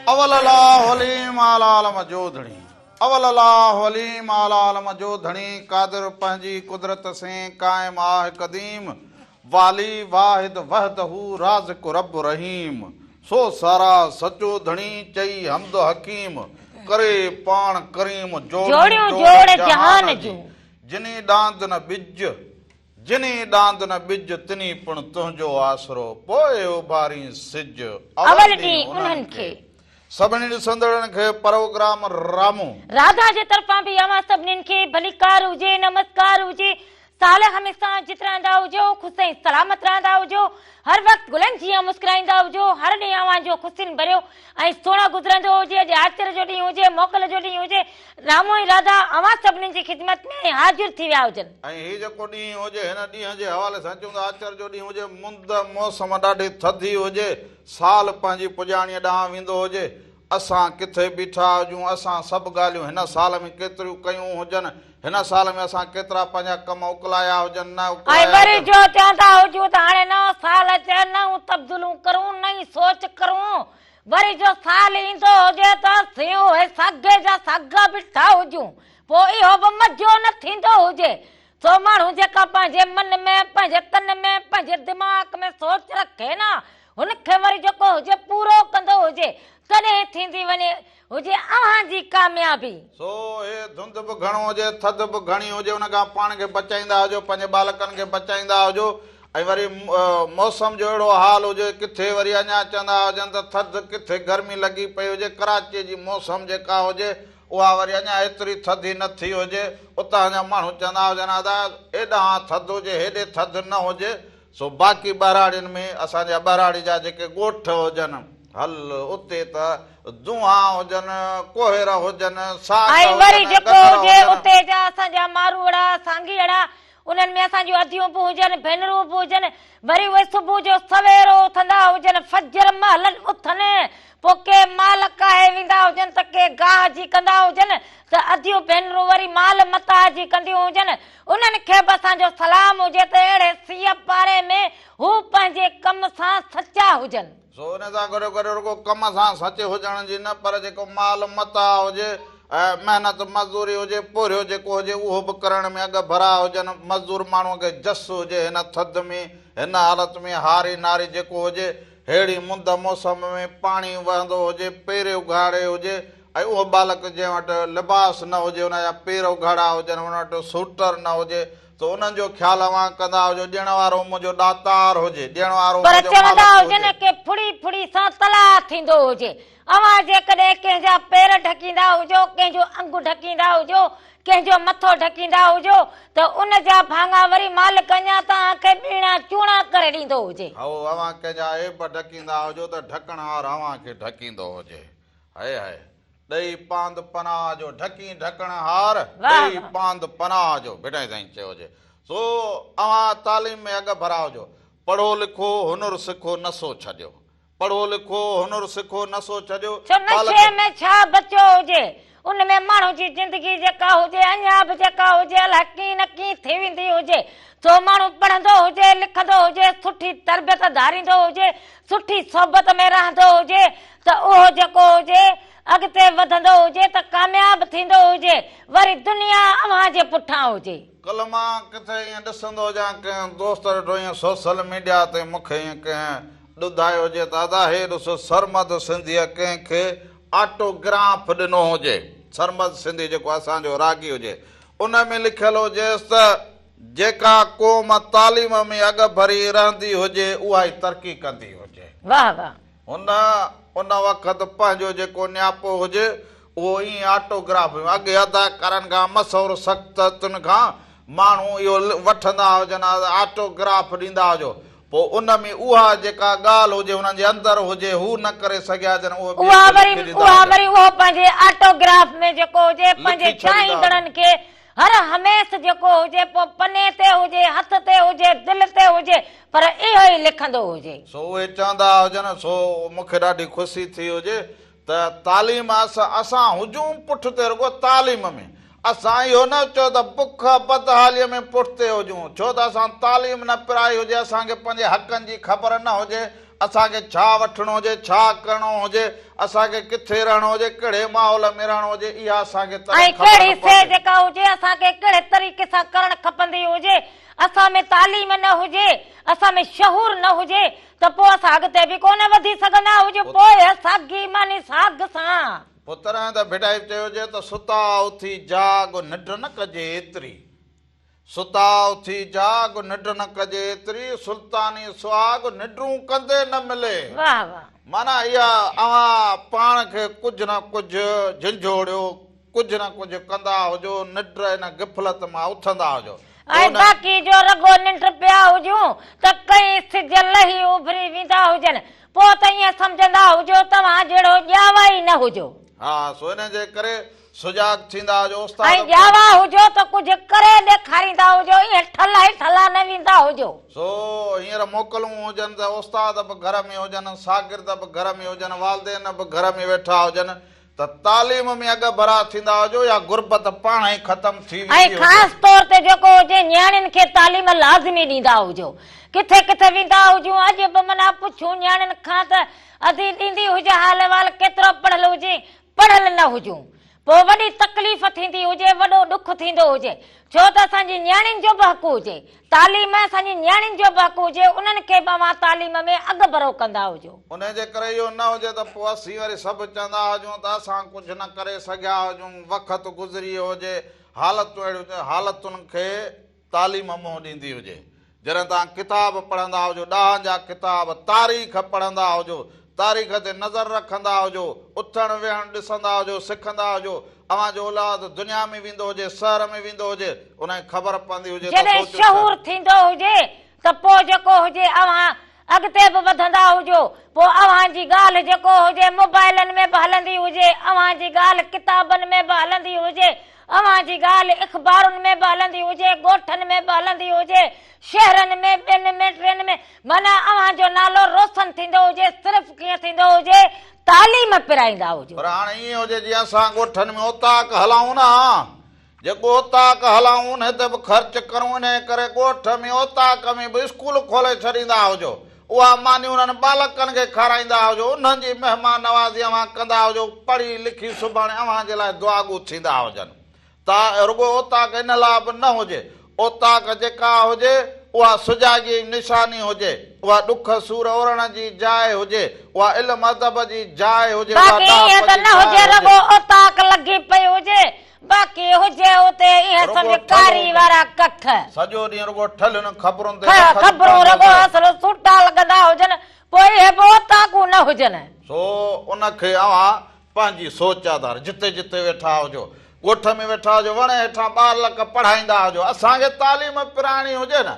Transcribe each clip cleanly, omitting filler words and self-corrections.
اول الله عليم اعلي عالم جو ڌڻي اول الله عليم اعلي عالم جو ڌڻي قادر پنهنجي قدرت سين قائم آه قديم والي واحد وحده رازق رب رحيم سو سارا سچو ڌڻي چئي حمد حڪيم ڪري پاڻ ڪريم جوڙيون جوڙ جهان جي جني ڏاند نه ٻج جني ڏاند نه ٻج، تني پڻ تنهنجو آسرو، پوء اڀارين سج، اول ڏينهن انهن کي. سڀني ڏسندڙن کي پروگرام رامو. راڌا جي طرفان به اوهان سڀنين کي ڀليڪار هجي، نمسڪار هجي، صالح هميشه جت رهندا هجو، خوش ۽ سلامت رهندا هجو، هر وقت گلن جيان مسڪرائيندا هجو، هر ڏينهن اوهان جو خوشين ڀريو ۽ سهڻا گذرندو هجي، اڄ آچر جو ڏينهن هجي، موڪل جو ڏينهن هجي، رامو ۽ راڌا اوهان سڀني جي خدمت ۾ حاضر ٿي ويا هجن. ۽ هي جيڪو ڏينهن هجي، هن ڏينهن جي حوالي سان چون ته آچر جو ڏينهن هجي، مند، موسم، ڏاڍي ٿڌي هجي، سال پنهنجي پڄاڻيء ڏانهن ويندو هجي، اسان ڪٿي بيٺا هجون، اسان سڀ ڳالهيون هن سال ۾ ڪيتريون ڪيون هجن، هن سال ۾ اسان ڪيترا پنهنجا ڪم اڪلايا هجن، نه ۽ اڪلايا وري هجن. جو چوندا هجون ته هاڻي نئون سال اچي، نئون تبديلون ڪرون، نئين سوچ ڪرون، وري جو سال ايندو هجي ته اسين اهي ساڳي جا ساڳا بيٺا هجون، پوء اهو به مزو نه ٿيندو هجي. سو ماڻهو جيڪا پنهنجي من ۾، پنهنجي تن ۾، پنهنجي دماغ ۾ سوچ رکي نه، هن کي وري جيڪو هجي پورو ڪندو هجي، تڏهن ٿيندي وڃي هجي اوهان جي ڪاميابي. سو هي ڌنڌ به گهڻو هجي، ٿڌ به گهڻي هجي، ان کان پاڻ کي بچائيندا هجو، پنهنجي ٻالڪن کي بچائيندا هجو ۽ وري موسم جو اهڙو حال هجي، ڪٿي وري اڃا چوندا هجن ته ٿڌ، ڪٿي گرمي لڳي پئي هجي، ڪراچيء جي موسم جيڪا هجي، اها وري اڃا ايتري ٿڌي نه ٿي هجي، اتان جا ماڻهو چوندا هجن ادا ايڏانهن ٿڌ هجي، هيڏي ٿڌ نه هجي، سو باقي ٻهراڙين ۾ اسان جا ٻهراڙي جا جيڪي ڳوٺ هجن، هل اتي ته دونهان هجن، ڪوهير هجن، ساڳ ۽ وري هجن، جيڪو گدر هجي هجن. اتي جا اسان جا ماروئڙا، سانگيئڙا، انهن ۾ اسان جون اديون به هجن، ڀينرون به هجن، وري اهي صبح جو سويرو اٿندا هجن، فجر مهل اٿن، پوء ڪي مال ڪاهي ويندا هجن ته ڪي گاهه جي ڪندا هجن ته اديون ڀينرون وري مال متاع جي ڪنديون هجن، انهن کي به اسان جو سلام هجي ته اهڙي سيء پاري ۾ هو پنهنجي ڪم سان سچا هجن. سو ان سان گڏو گڏ رڳو ڪم سان سچي هجڻ جي نه پر جيڪو مال متاع هجي، محنت مزدوري هجي، پورهيو جيڪو هجي اهو به ڪرڻ ۾ اڳ ڀرا هجن، مزدور ماڻهوء کي جس هجي هن ٿڌ ۾ هن حالت ۾ هاري ناري جيڪو هجي، ههڙي مند موسم ۾ پاڻي وهندو هجي، پير اگهاڙي هجي ۽ اهو ٻالڪ جنهن وٽ لباس نه هجي ان جا پير اگهاڙا هجن، ان وٽ سوٽر نه هجي ته انهن جو خيال اوهان ڪندا هجو، ڏيڻ وارو منهنجو ڏاتار هجي، ڏيڻ وارو پر منهنجو چوندا مالڪ هجن هجي. ڪي ڦڙي ڦڙي سان تلاء ٿيندو هجي. اوهان جيڪڏهن ڪنهن جا پير ڍڪيندا هجو، ڪنهن جو انگ ڍڪيندا هجو، ڪنهن جو مٿو ڍڪيندا هجو ته ان جا ڀاڱا وري مالڪ اڃا توهان کي ٻيڻا چوڻا ڪري ڏيندو هجي. هائو، اوهان ڪنهن جا عيب ڍڪيندا هجو ته ڍڪڻهار اوهان کي ڍڪيندو هجي. هئي هئي، ڏئي پاند پناهه جو، ڍڪين ڍڪڻهار، ڏئي پاند پناهه جو، ڀٽائي سائين چيو هجي. سو اوهان تعليم ۾ اڳڀرا هجو. پڙهو لکو، هنر سکو، نشو ڇڏيو. پڙهو لکو، هنر سکو، نشو ڇڏيو. ڇو نشي ۾ ڇا بچيو هجي، ان ۾ ماڻهو جي زندگي جيڪا هجي، اڃا به جيڪا هجي، الائي ڪيئن نه ڪيئن ٿي ويندي هجي. سو ماڻهو پڙهندو هجي، لکندو هجي، سٺي تربيت ڌاريندو هجي، سٺي صحبت ۾ رهندو هجي ته اهو جيڪو هجي، اڳتي وڌندو هجي ته ڪامياب ٿيندو هجي، وري دنيا اوهان جي پٺان هجي. ڪلهه مان ڪٿي ائين ڏسندو هجان ڪنهن دوست ڏٺو ائين سوشل ميڊيا تي مون کي ائين ڪنهن ٻڌايو هجي ته ادا هي ڏس سرمد سنڌيء ڪنهن کي آٽو گراف ڏنو هجي، سرمد سنڌي جيڪو اسان جو راڳي هجي، ان ۾ لکيل هجيس ته جيڪا قوم تعليم ۾ اڳڀري رهندي هجي اها ئي ترقي ڪندي هجي. واه واه. هن ان وقت پنهنجو جيڪو نياپو هجي اهو ائين آٽو گراف ۾ اڳي اداڪارن کان مصور شخصيتن کان ماڻهو اهو وٺندا هجن آٽو گراف ڏيندا هجو پوء ان ۾ اها جيڪا ڳالهه هجي انهن جي اندر هجي هو نه ڪري سگهيا هجن اهو ٻئي اها کي وري لکي ڏيندا اها هجن. وري اهو پنهنجي آٽو گراف ۾ جيڪو هجي پنهنجي لکي ڇڏيندا هجن. چاهيندڙن کي هر هميس جيڪو هجي پوء پني تي هجي هٿ تي هجي دل تي هجي پر اهو ئي لکندو هجي. سو اهي چوندا هجن سو مون کي ڏاڍي خوشي ٿي هجي ته تعليم اسان هجون پٺتي رڳو تعليم ۾ اسان اهو نه چئو ته بک بدحاليء ۾ پٺتي هجون ڇو ته اسان تعليم نه پرائي هجي اسان کي پنهنجي حقن جي خبر نه هجي اسان کي ڇا وٺڻو هجي، ڇا ڪرڻو هجي، اسان کي ڪٿي رهڻو هجي، ڪهڙي ماحول ۾ رهڻو هجي، اها اسان کي ۽ تڏهن خبر ڪهڙي نه شيء پوندي. جيڪا هجي اسان کي ڪهڙي طريقي سان ڪرڻ کپندي هجي، اسان ۾ تعليم نه هجي، اسان ۾ شعور نه هجي ته پوء اسان اڳتي به ڪونه وڌي سگهندا هجون، پوء ساڳي ماني ساڳ سان. پوء تڏهن ته ڀٽائي چيو هجي ته ستا اٿي جاڳ ننڊ نه ڪجي ايتري. ستا اٿي جاڳ ننڊ نه ڪجي ايتري، سلطاني سهاڳ ننڊون ڪندي نه ملي. واهه واهه. معنيٰ اها اوهان پاڻ کي ڪجهه نه ڪجهه جهنجهوڙيو، ڪجهه نه ڪجهه ڪندا هجو، ننڊ ان غفلت مان اٿندا هجو. ۽ باقي جو رڳو ننڊ پيا هجون ته ڪئين سج لهي اڀري ويندا هجن، پوء ته ائين سمجهندا هجو توهان جهڙو ڄاوا ئي نه هجو. ها سو ان جي ڪري سجاڳ ٿيندا هجو استاد ۽ ڄاوا هجو ته ڪجهه ڪري ڏيکاريندا هجو ائين ٺلها ئي ٺلها نه ويندا هجو. سو هينئر موڪلون هجن ته استاد به گهر ۾ هجن، شاگرد به گهر ۾ هجن، والدين به گهر ۾ ويٺا هجن ته تعليم ۾ اڳڀرا ٿيندا هجو يا غربت پاڻ ئي ختم ٿي ۽ ويندي هجي. خاص طور تي جيڪو هجي نياڻين کي تعليم لازمي ڏيندا هجو. ڪٿي ڪٿي ويندا هجون اڄ به منا پڇون نياڻين کان ته ادي ڏيندي هج حال احوال ڪيترو پڙهيل هجين پڙهيل نه هجون پوء وڏي تڪليف ٿيندي هجي وڏو ڏک ٿيندو هجي ڇو ته اسان جي نياڻين جو به حق هجي تعليم اسان جي نياڻين جو به حق هجي انهن کي به اوهان تعليم ۾ اڳڀرو ڪندا هجو. انهي جي ڪري اهو نه هجي ته پوء اسين وري سڀ چوندا هجون ته اسان ڪجهه نه ڪري سگهيا هجون وقت گذري ويو هجي حالتون اهڙيون هجن حالتن کي تعليم منهن ڏيندي هجي. جڏهن توهان ڪتاب پڙهندا هجو، ڏاهن جا ڪتاب، تاريخ پڙهندا هجو، تاريخ تي نظر رکندا هجو، اٿڻ ويهڻ ڏسندا هجو، سکندا هجو، اوهان جو اولاد دنيا ۾ ويندو هجي، شهر ۾ ويندو هجي، ان کي خبر پوندي هجي ته جڏهن سوچيو ڇا؟ شعور ٿيندو هجي ته پوء جيڪو هجي اوهان اڳتي به وڌندا هجو، پوء اوهان جي ڳالهه جيڪو هجي موبائلن ۾ به هلندي هجي، اوهان جي ڳالهه ڪتابن ۾ به هلندي هجي، اوهان جي ڳالهه اخبارن ۾ به هلندي هجي، ڳوٺن ۾ به هلندي هجي، شهرن ۾، ٻين ۾، ٽين ۾، معنيٰ اوهان جو نالو روشن ٿيندو هجي، صرف ڪيئن ٿيندو هجي، تعليم پرائيندا هجو. پر هاڻي ائين هجي جيئن اسان ڳوٺن ۾ اوطاق هلائون نه ها، جيڪو اوطاق هلائون انهي تي به خرچ ڪرون، انهي ڪري ڳوٺ ۾ اوطاق ۾ به اسڪول کولي ڇڏيندا هجو، اها ماني انهن ٻالڪن کي کارائيندا هجو، انهن جي مهمان نوازي اوهان ڪندا هجو، پڙهي لکي سڀاڻي اوهان جي لاء دعاگو ٿيندا هجن. ته رڳو اوطاق ان لاء به نه هجي، اوطاق جيڪا هجي اها سجاڳيء جي نشاني هجي، اها ڏک سور اورڻ جي جاء هجي، اها علم ادب جي جاء هجي، اها باقي ائين ڏاهپ ته جي نه جاء هجي هجي. رڳو اوطاق لڳي پئي هجي، باقي هجي اتي ايئن رڳو سمجهه ٺلهو ڪاري وارا ڪک. سڄو ڏينهن رڳو ٺلهين خبرن تي وقت خبرون پوندو رڳو هجي. اصل سوٽا لڳندا هجن، پوء اهي به اوطاقون نه هجن. سو ان کي اوهان پنهنجي سوچ آڌار جتي جتي ويٺا هجو، ڳوٺ ۾ ويٺا هجو، وڻ هيٺان ٻالڪ پڙهائيندا هجو، اسان کي تعليم پرائڻي هجي نه،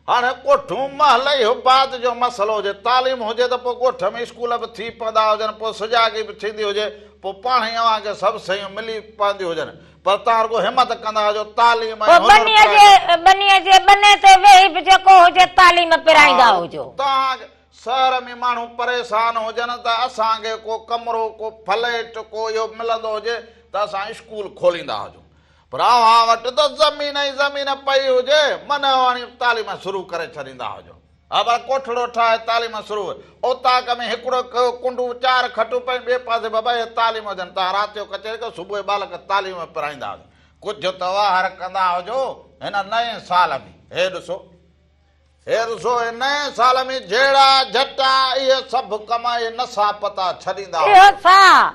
هاڻي ڳوٺون محل اهو بعد جو مسئلو هجي، تعليم هجي ته پوء ڳوٺ ۾ اسڪول به ٿي پوندا هجن، پوء سجاڳي به ٿيندي هجي، پوء پاڻهي اوهان کي سڀ شيون ملي پونديون هجن، پر توهان رڳو همت ڪندا هجو تعليم ۽ پوء هنر ٻنيء جي پرائيندا. ٻنيء جي ٻني تي ويهي به جيڪو هجي تعليم پرائيندا هجو. توهان شهر ۾ ماڻهو پريشان هجن ته اسان کي ڪو ڪمرو، ڪو فليٽ، ڪو اهو ملندو هجي ته اسان اسڪول کوليندا هجون. پر اوهان وٽ ته زمين ئي زمين پئي هجي، من اوهان تعليم شروع ڪري ڇڏيندا هجو. ها ڀلا ڪوٺڙو ٺاهي تعليم شروع. اوطاق ۾ هڪڙو ڪنڊو چار کٽون پيون ٻئي پاسي بابا اهي تعليم هجن. توهان رات جو ڪچهري ڪيو صبح جو ٻالڪ تعليم پرائيندا هجن. ڪجهه ته واهر ڪندا هجو هن نئين سال ۾. هي ڏسو هي ڏسو هي نئين سال ۾ جهيڙا جهٽا اهي سڀ ڪم اهي نسا پتا ڇڏيندا اهو هجو. ڇا؟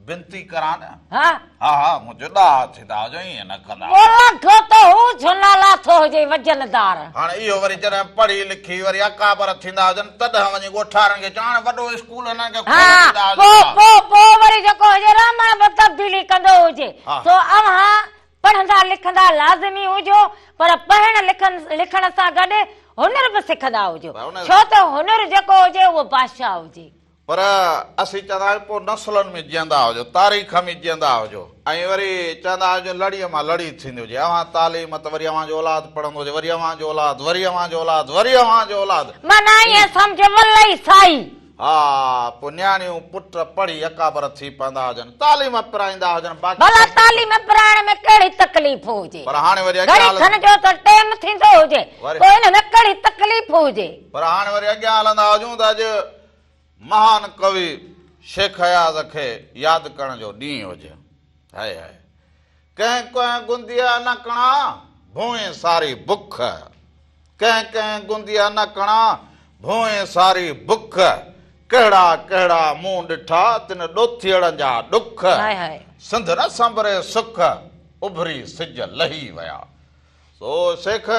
بنتي ڪران نه. ها. ها ها منهنجو ڏاها ٿيندا هجو ائين نه ڪندا پوء لاٿو ته هو ڇو نه لاٿو هجي وزندار. هاڻي اهو وري جڏهن پڙهي لکي وري اڪابر ٿيندا هجن تڏهن وڃي ڳوٺارن کي چون هاڻي وڏو اسڪول هنن کي کولي ها ڏيندا هجو پوء ها. پوء پوء وري جيڪو هجي رامڻ به تبديلي ڪندو هجي ها. سو اوهان پڙهندا لکندا لازمي هجو پر پڙهڻ لکڻ سان گڏ هنر به سکندا هجو ڇو ته هنر جيڪو هجي اهو بادشاهه هجي. پر اسين چوندا آهيون پوء نسلن ۾ جيئندا هجو، تاريخ ۾ جيئندا هجو ۽ وري چوندا آهيون جو لڙيء مان لڙي ٿيندي هجي، اوهان تعليم ته وري اوهان جو اولاد پڙهندو هجي، وري اوهان جو اولاد، وري اوهان جو اولاد، وري اوهان جو اولاد. معنيٰ ائين سمجهه ولئي سائي. ها، پوء نياڻيون پٽ پڙهي اڪابر ٿي پوندا هجن، تعليم پرائيندا هجن، باقي ڀلا سڀ ڪجهه. تعليم پرائڻ ۾ ڪهڙي تڪليف هجي. پر هاڻي وري اڳيان گهڙي هلندي. کن جو ته ٽيم ٿيندو هجي، وري. پوء ان ۾ ڪهڙي تڪليف هجي. پر هاڻي وري اڳيان هلندا هجون ته اڄ. مهان ڪوي شيخ اياز کي ياد ڪرڻ جو ڏينهن هجي. High high. ڪنهن ڪنهن گنديء انڪڻا، ڀونء ساري بک. ڪنهن ڪنهن گنديء انڪڻا، ڀونء ساري بک. ڪهڙا ڪهڙا مون ڏٺا، تن ڏوٿيئڙن جا ڏک. سنڌ نه سنڀري سک، اڀري سج لهي ويا. سو شيخ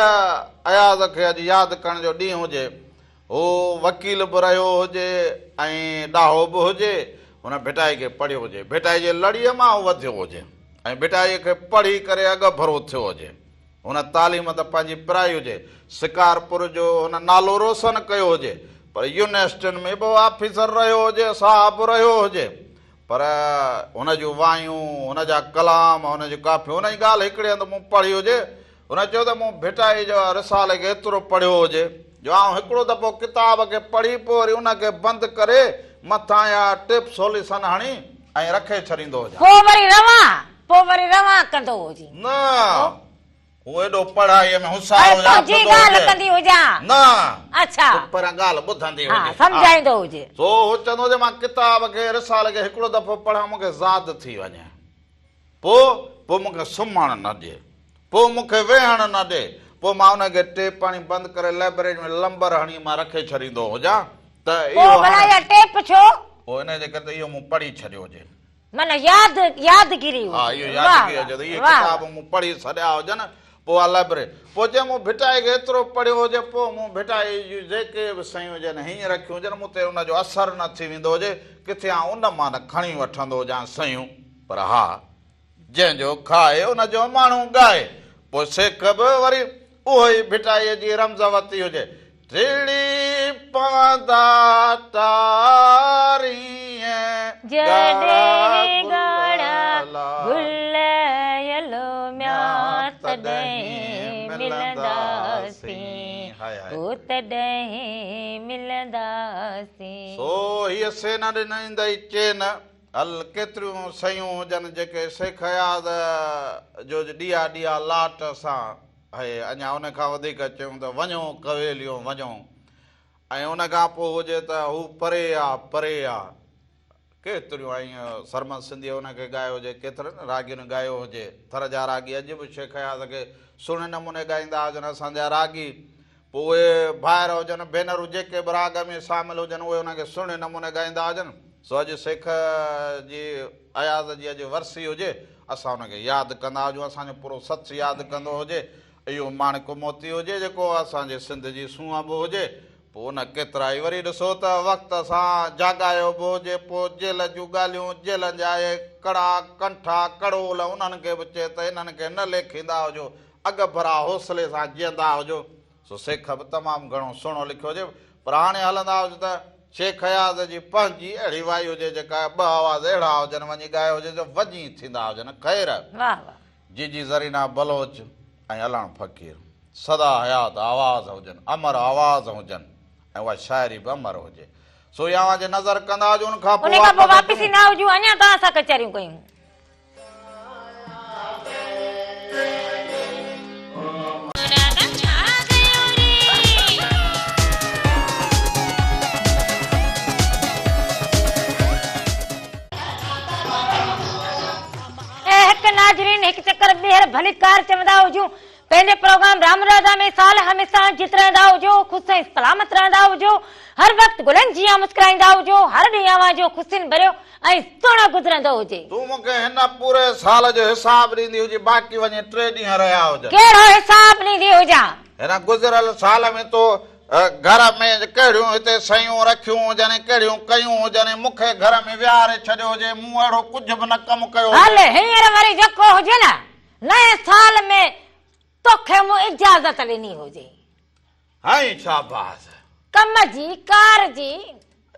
اياز کي اڄ ياد ڪرڻ جو ڏينهن هجي. هو وڪيل به رهيو هجي ۽ ڏاهو به هجي، هن ڀٽائي کي پڙهيو هجي، ڀٽائي جي لڙيء مان هو وڌيو هجي ۽ ڀٽائيء کي پڙهي ڪري اڳڀرو ٿيو هجي. هن تعليم ته پنهنجي پرائي هجي، شڪارپور جو هن نالو روشن ڪيو هجي، پر يونيورسٽين ۾ به آفيسر رهيو هجي، صاحب رهيو هجي، پر هن جون وايون، هن جا ڪلام، هن جون ڪافيون، هن جي ڳالهه هڪڙي هنڌ مون پڙهي هجي، هن چيو ته مون ڀٽائي جو رسالي کي ايترو پڙهيو هجي جو آئون هڪڙو دفعو ڪتاب کي پڙهي پوء وري ان کي بند ڪري مٿان اها ٽيپ سوليسن هڻي ۽ رکي ڇڏيندو هجان. پوء وري روان، پوء وري روان ڪندو هجين. نه، هو ايڏو پڙهائيء ۾ هوشيار پر تنهنجي هجان ڪندو ڳالهه هجي. ڪندي هجان. نه، اڇا. تون پهريان ڳالهه ٻڌندي ها، هجين. سمجهائيندو هجي. سو هو چوندو هجي مان ڪتاب کي، رسالي کي هڪڙو دفعو پڙهان مون کي زاد ٿي وڃي. پوء، پوء مون کي سمهڻ نه ڏي. پوء مون کي ويهڻ نه ڏي. پوء مان ان کي ٽيپ هڻي بند ڪري لئبريري ۾ لمبر هڻي مان رکي ڇڏيندو هجان ته پوء اهو ڀلا هاڻي. اها ٽيپ ڇو؟ پوء انهيء جي ڪري ته اهو مون پڙهي ڇڏيو هجي. معنيٰ ياد، يادگيري ها، هجي. اهو واهه يادگيري هجي ته اهي واهه ڪتاب مون پڙهي ڇڏيا هجن. پوء اها لئبريري. پوء جي مون ڀٽائي کي ايترو پڙهيو هجي، پوء مون ڀٽائي جون جيڪي به سيون هجن، هيئن رکيون هجن، مون تي ان جو اثر نه ٿي ويندو هجي، ڪٿي آئون ان مان نه کڻي وٺندو هجان سيون. پر ها، جنهن جو کائي ان جو ماڻهو ڳائي. پوء سيک به وري اهو ئي ڀٽائيء جي رمز ورتي هجي. ٽڙي پوندا ٽارينء جڏهن ڳاڙها گل يلوميا تڏهن ملنداسين، هو تڏهن ملنداسين. سو هيء سين ڏنائيندئي چين. هل ڪيتريون سيون هجن جيڪي شيخ اياز جو ڏيئا ڏيئا لاٽ سان اهي اڃا ان کان وڌيڪ چيون ته وڃو ڪويليون وڃو ۽ ان کان پوء هجي ته هو پري آ پري آ ڪيتريون ۽ سرمد سنڌيء ان کي ڳايو هجي ڪيترن راڳين ڳايو هجي ٿر جا راڳي اڄ به شيخ اياز کي سهڻي نموني ڳائيندا هجن اسان جا راڳي پوء اهي ڀائر هجن، ڀينرون جيڪي به راڳ ۾ شامل هجن اهي ان کي سهڻي نموني ڳائيندا هجن. سو اڄ شيخ جي اياز جي اڄ ورسي هجي، اسان ان کي ياد ڪندا هجون، اسان جو پورو سٿ ياد ڪندو هجي. اهو ماڻڪ موتي هجي جيڪو اسان جي سنڌ جي سونهن به هجي. پوء ان ڪيترائي وري ڏسو ته وقت سان جاڳايو به هجي، پوء جيل جون ڳالهيون، جيلن جا اهي ڪڙا، ڪنٺا، ڪڙول انهن کي به چئي ته انهن کي نه ليکيندا هجو، اڳڀرا حوصلي سان جيئندا هجو. سو سيک به تمام گهڻو سهڻو لکيو هجي پر هاڻي هلندا هجو ته شيخ اياز جي پنهنجي اهڙي وائي هجي جيڪا ٻه آواز اهڙا هجن وڃي ڳايو هجي جو وڄي ٿيندا هجن. خير. واه واه. جيجي زرينا بلوچ ۽ علڻ فقير سدا حيات آواز هجن امر آواز هجن ۽ اها شاعري به امر هجي. سو اها اوهان جي نظر ڪندا هجون ان کان پوء ان کان پوء واپس واپس اچون. ايندا هجون اڃا توهان سان ڪچهريون ڪيون. ۽ هڪ ناظرين هڪ چڪر ٻيهر ڀليڪار چوندا هجون پنهنجي پروگرام رام راڌا ۾ سال هميشه جت رهندا هجو خوش ۽ سلامت رهندا هجو هر وقت گلن جيان مسڪرائيندا هجو هر ڏينهن اوهان جو خوشين ڀريو ۽ سهڻو گذرندو هجي. تون مون کي هن پوري سال جو حساب ڏيندي هجين باقي وڃي ٽي ڏينهن رهيا هجن. ڪهڙو حساب ڏيندي هجان؟ هن گذريل سال ۾ تو گهر ۾ ڪهڙيون هتي شيون رکيون هجن ۽ ڪهڙيون ڪيون هجن ۽ مون کي گهر ۾ ويهاري ڇڏيو هجي مون اهڙو ڪجهه به نه ڪم ڪيو هجي. هل هينئر وري جيڪو هجي نه نئين سال ۾ توکي مون اجازت ڏني هجي. هائين شاباس. ڪم جي، ڪار جي،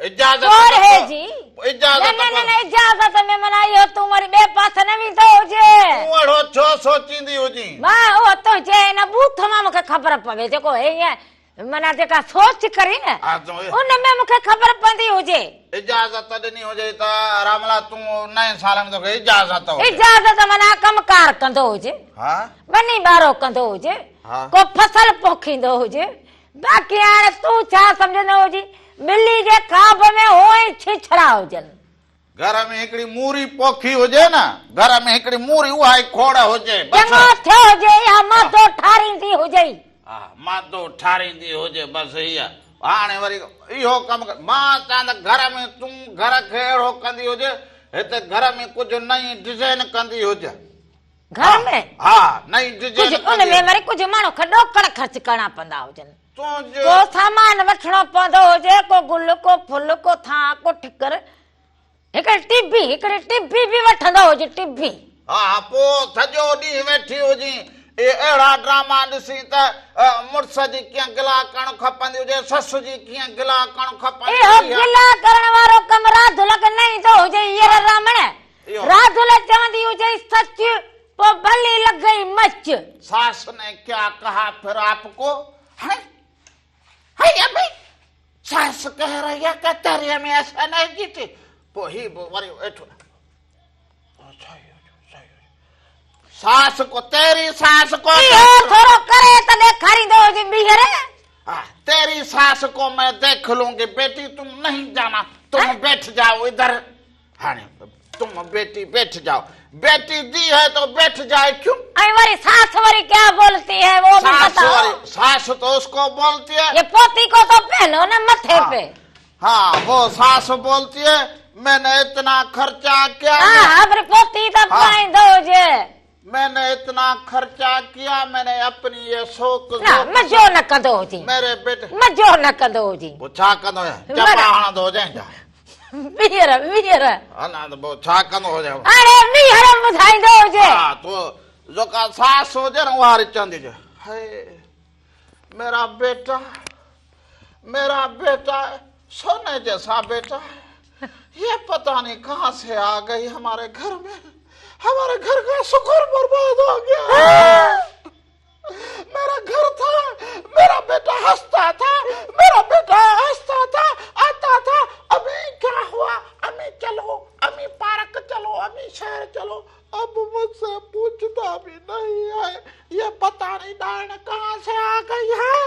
اجازت پورهيي جي. اجازت نه نه نه اجازت ۾ معنيٰ اهو تون وري ٻئي پاسي نه ويندو هجين. تون اهڙو ڇو سوچيندي هجين؟ مان اهو تنهنجي ان ٻوٿ مان مون کي خبر پوي جيڪو هيئن معنيٰ جيڪا سوچ ڪرين نه ان ۾ مون کي خبر پوندي هجي. اجازت ڏني هجي ته راملا تون نئين سال ۾ توکي اجازت هجي. اجازت معنيٰ ڪم ڪار ڪندو هجي. ٻني ٻارو ڪندو هجي. ڪو فصل پوکيندو هجي. باقي هاڻي تون ڇا سمجهندو هجين؟ ٻلي جي خواب ۾ هونئن ئي ڇيڇڙا هجن. گهر ۾ هڪڙي موري پوکي هجي نه، گهر ۾ هڪڙي موري اها ئي کوڙ هجي، بس. چڱو ٿيو هجي اها مادو ٺاريندي هجئي. ها، مادو ٺاريندي هجي، بس هيء. هاڻي وري اهو ڪم ڪر. مان چوان ته گهر ۾ تون گهر کي اهڙو ڪندي هج، هتي گهر ۾ ڪجهه نئين ڊزائين ڪندي هج. گهر ۾؟ ها، نئين ڊزائين ڪجهه ان ۾ وري ڪجهه ماڻهو کي ڏوڪڙ خرچ ڪرڻا پوندا هجن. تنهنجو. ڪو سامان وٺڻو پوندو هجي، ڪو گل، ڪو ڦل، ڪو ٿانء، ڪو ٺڪر. هڪڙي ٽبي، هڪڙي ٽبي به وٺندو هجي، ٽبي. ها ها، پوء سڄو ڏينهن ويٺي هجين، اهي اهڙا ڊراما ڏسين ته مڙس جي ڪيئن گلا ڪرڻ کپندي هجي، سس جي ڪيئن گلا ڪرڻ کپندي اهو هجي. گلا ڪرڻ وارو ڪم راڌل کي نه ايندو هجي، ير رامڻ. راڌل چوندي هجي سچ، پوء ڀلي لڳئي مچ. ساس ني ڪيا ڪها ڦر آپ ڪو، هين هي ابي ساس ڪهه رهي هي ڪه تيري ۾ ايسا نهين جيتي، پوء هي به وري ويٺو ساس ڪو تيري ساس ڪو اهو ٿورو ڪري ته ڏيکاريندو هجي ٻيهر. ها تيري ساس ڪو مين ديک لونگي بيٽي تم نهين جانا تم بيٺ جائو ادھر. هاڻي تم بيٽي بيٺ جاؤ بيٽي the هي تو بيٺ جائي کيون. ۽ وري ساس وري ڪيا بولتي هي وو ڀي بتاؤ. ساس وري ساس تو اس ڪو بولتي هي. يي پوتي ڪو تو پهنو نه مٿي پي. ها وو ساس بولتي هي مين ني اتنا خرچا ڪيا. ها ها وري پوتي ته پائيندو هجي. مين ني اتنا خرچا ڪيا مين ني اپني يي شوق نه مزو نه ڪندو هجين. ميري بيٽي. مزو نه ڪندو هجين. پوء ڇا ڪندو هجين چپا هڻندو هجين ڇا. ٻيهر ٻيهر. ها نه ته پوء ڇا ڪندو هجين. اڙي ٻيهر ٻڌائيندو هجي. ها تو جيڪا ساس هجي نه اها وري چوندي هجي هاء ميرا بيٽا ميرا بيٽا سوني جيسا بيٽا يي پتا نهي ڪهان سي آ گئي هماري گهر ۾ هماري گهر ڪا شڪر برباد هو گيا ميرا گهر ٿا ميرا بيٽا هستا ٿا ميرا بيٽا هستا ٿا آتا ٿا ابي ڪيا هوا امي چلو امي پارڪ چلو امي شهر چلو اب مجھ سي پوڇتا ڀي نهي هي يي پتا نهي ڏائڻ ڪهان سي آ گئي هي.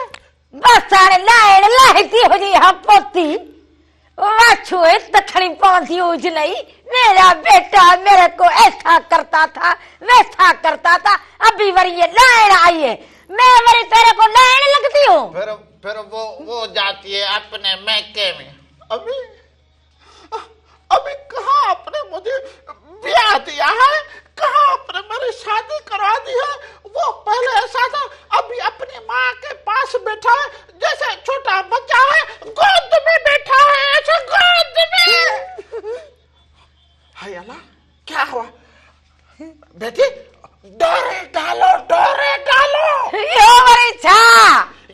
بس هاڻي ڏائڻ لاهي ٿي هجي اها پوتي واڇون هت کڻي پوندي هجنئي ميرا بيٽا ميري ڪو ايسا ڪرتا ٿا ويسا ڪرتا ٿا ابي وري يي ڏائڻ آئي هي مين وري تيري ڪو ڏائڻ لگتي هون. ڦر ڦر وو وو جاتي هي اپني ميڪي ۾ امي ابي ڪهان آپ ني مجهي بياه ديا هي ڪهان آپ ني ميري شادي ڪروا the هي وو پهلي ايسا ٿا ابي اپني مان ڪي پاس بيٺا هي جيسي ڇوٽا بچا هي گود ۾ بيٺا هي ايسا گود ۾ هاي الله ڪيا هوا بيٽي ڊوري ڊالو ڊوري ڊالو اهو وري ڇا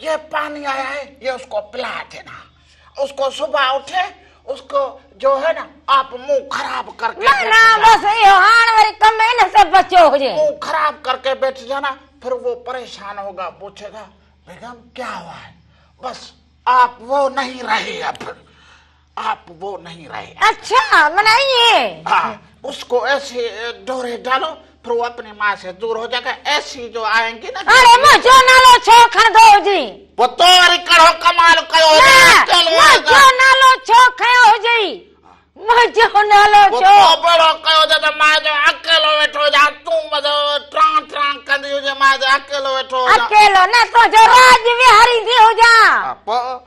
يي پاني آيا هي يي اس ڪو پلا دينا اس ڪو صبح اٺي اس ڪو جو هي نا آپ منهن خراب ڪر ڪي نه نه بس اهو هاڻ وري ڪم ان سي بچيو هجي منهن خراب ڪر ڪي بيٺ جانا پھر وو پريشان هوگا پوڇي گا بيگم ڪيا هوا هي بس آپ وو نهين رهي اب آپ وو نهين رهي اڇا معنيٰ ائين ها اس ڪو ايسي ڊوري ڊالو پھر وو اپني ماء سي دور هو جائي گا ايسي جو آئين گي نه اڙي منهنجو نالو ڇو کڻندو هجين پوء تو وري ڪهڙو ڪمال ڪيو هجي نه منهنجو نالو ڇو کنيو هجئي منهنجو نالو ڇو پوء تو به اهڙو ڪيو هجي ته مان جو اڪيلو ويٺو هجان تون بس ٽران ٽران ڪندي هجين مان جو اڪيلو ويٺو هجان اڪيلو نه تنهنجو راڄ ويهاريندي هجان پوء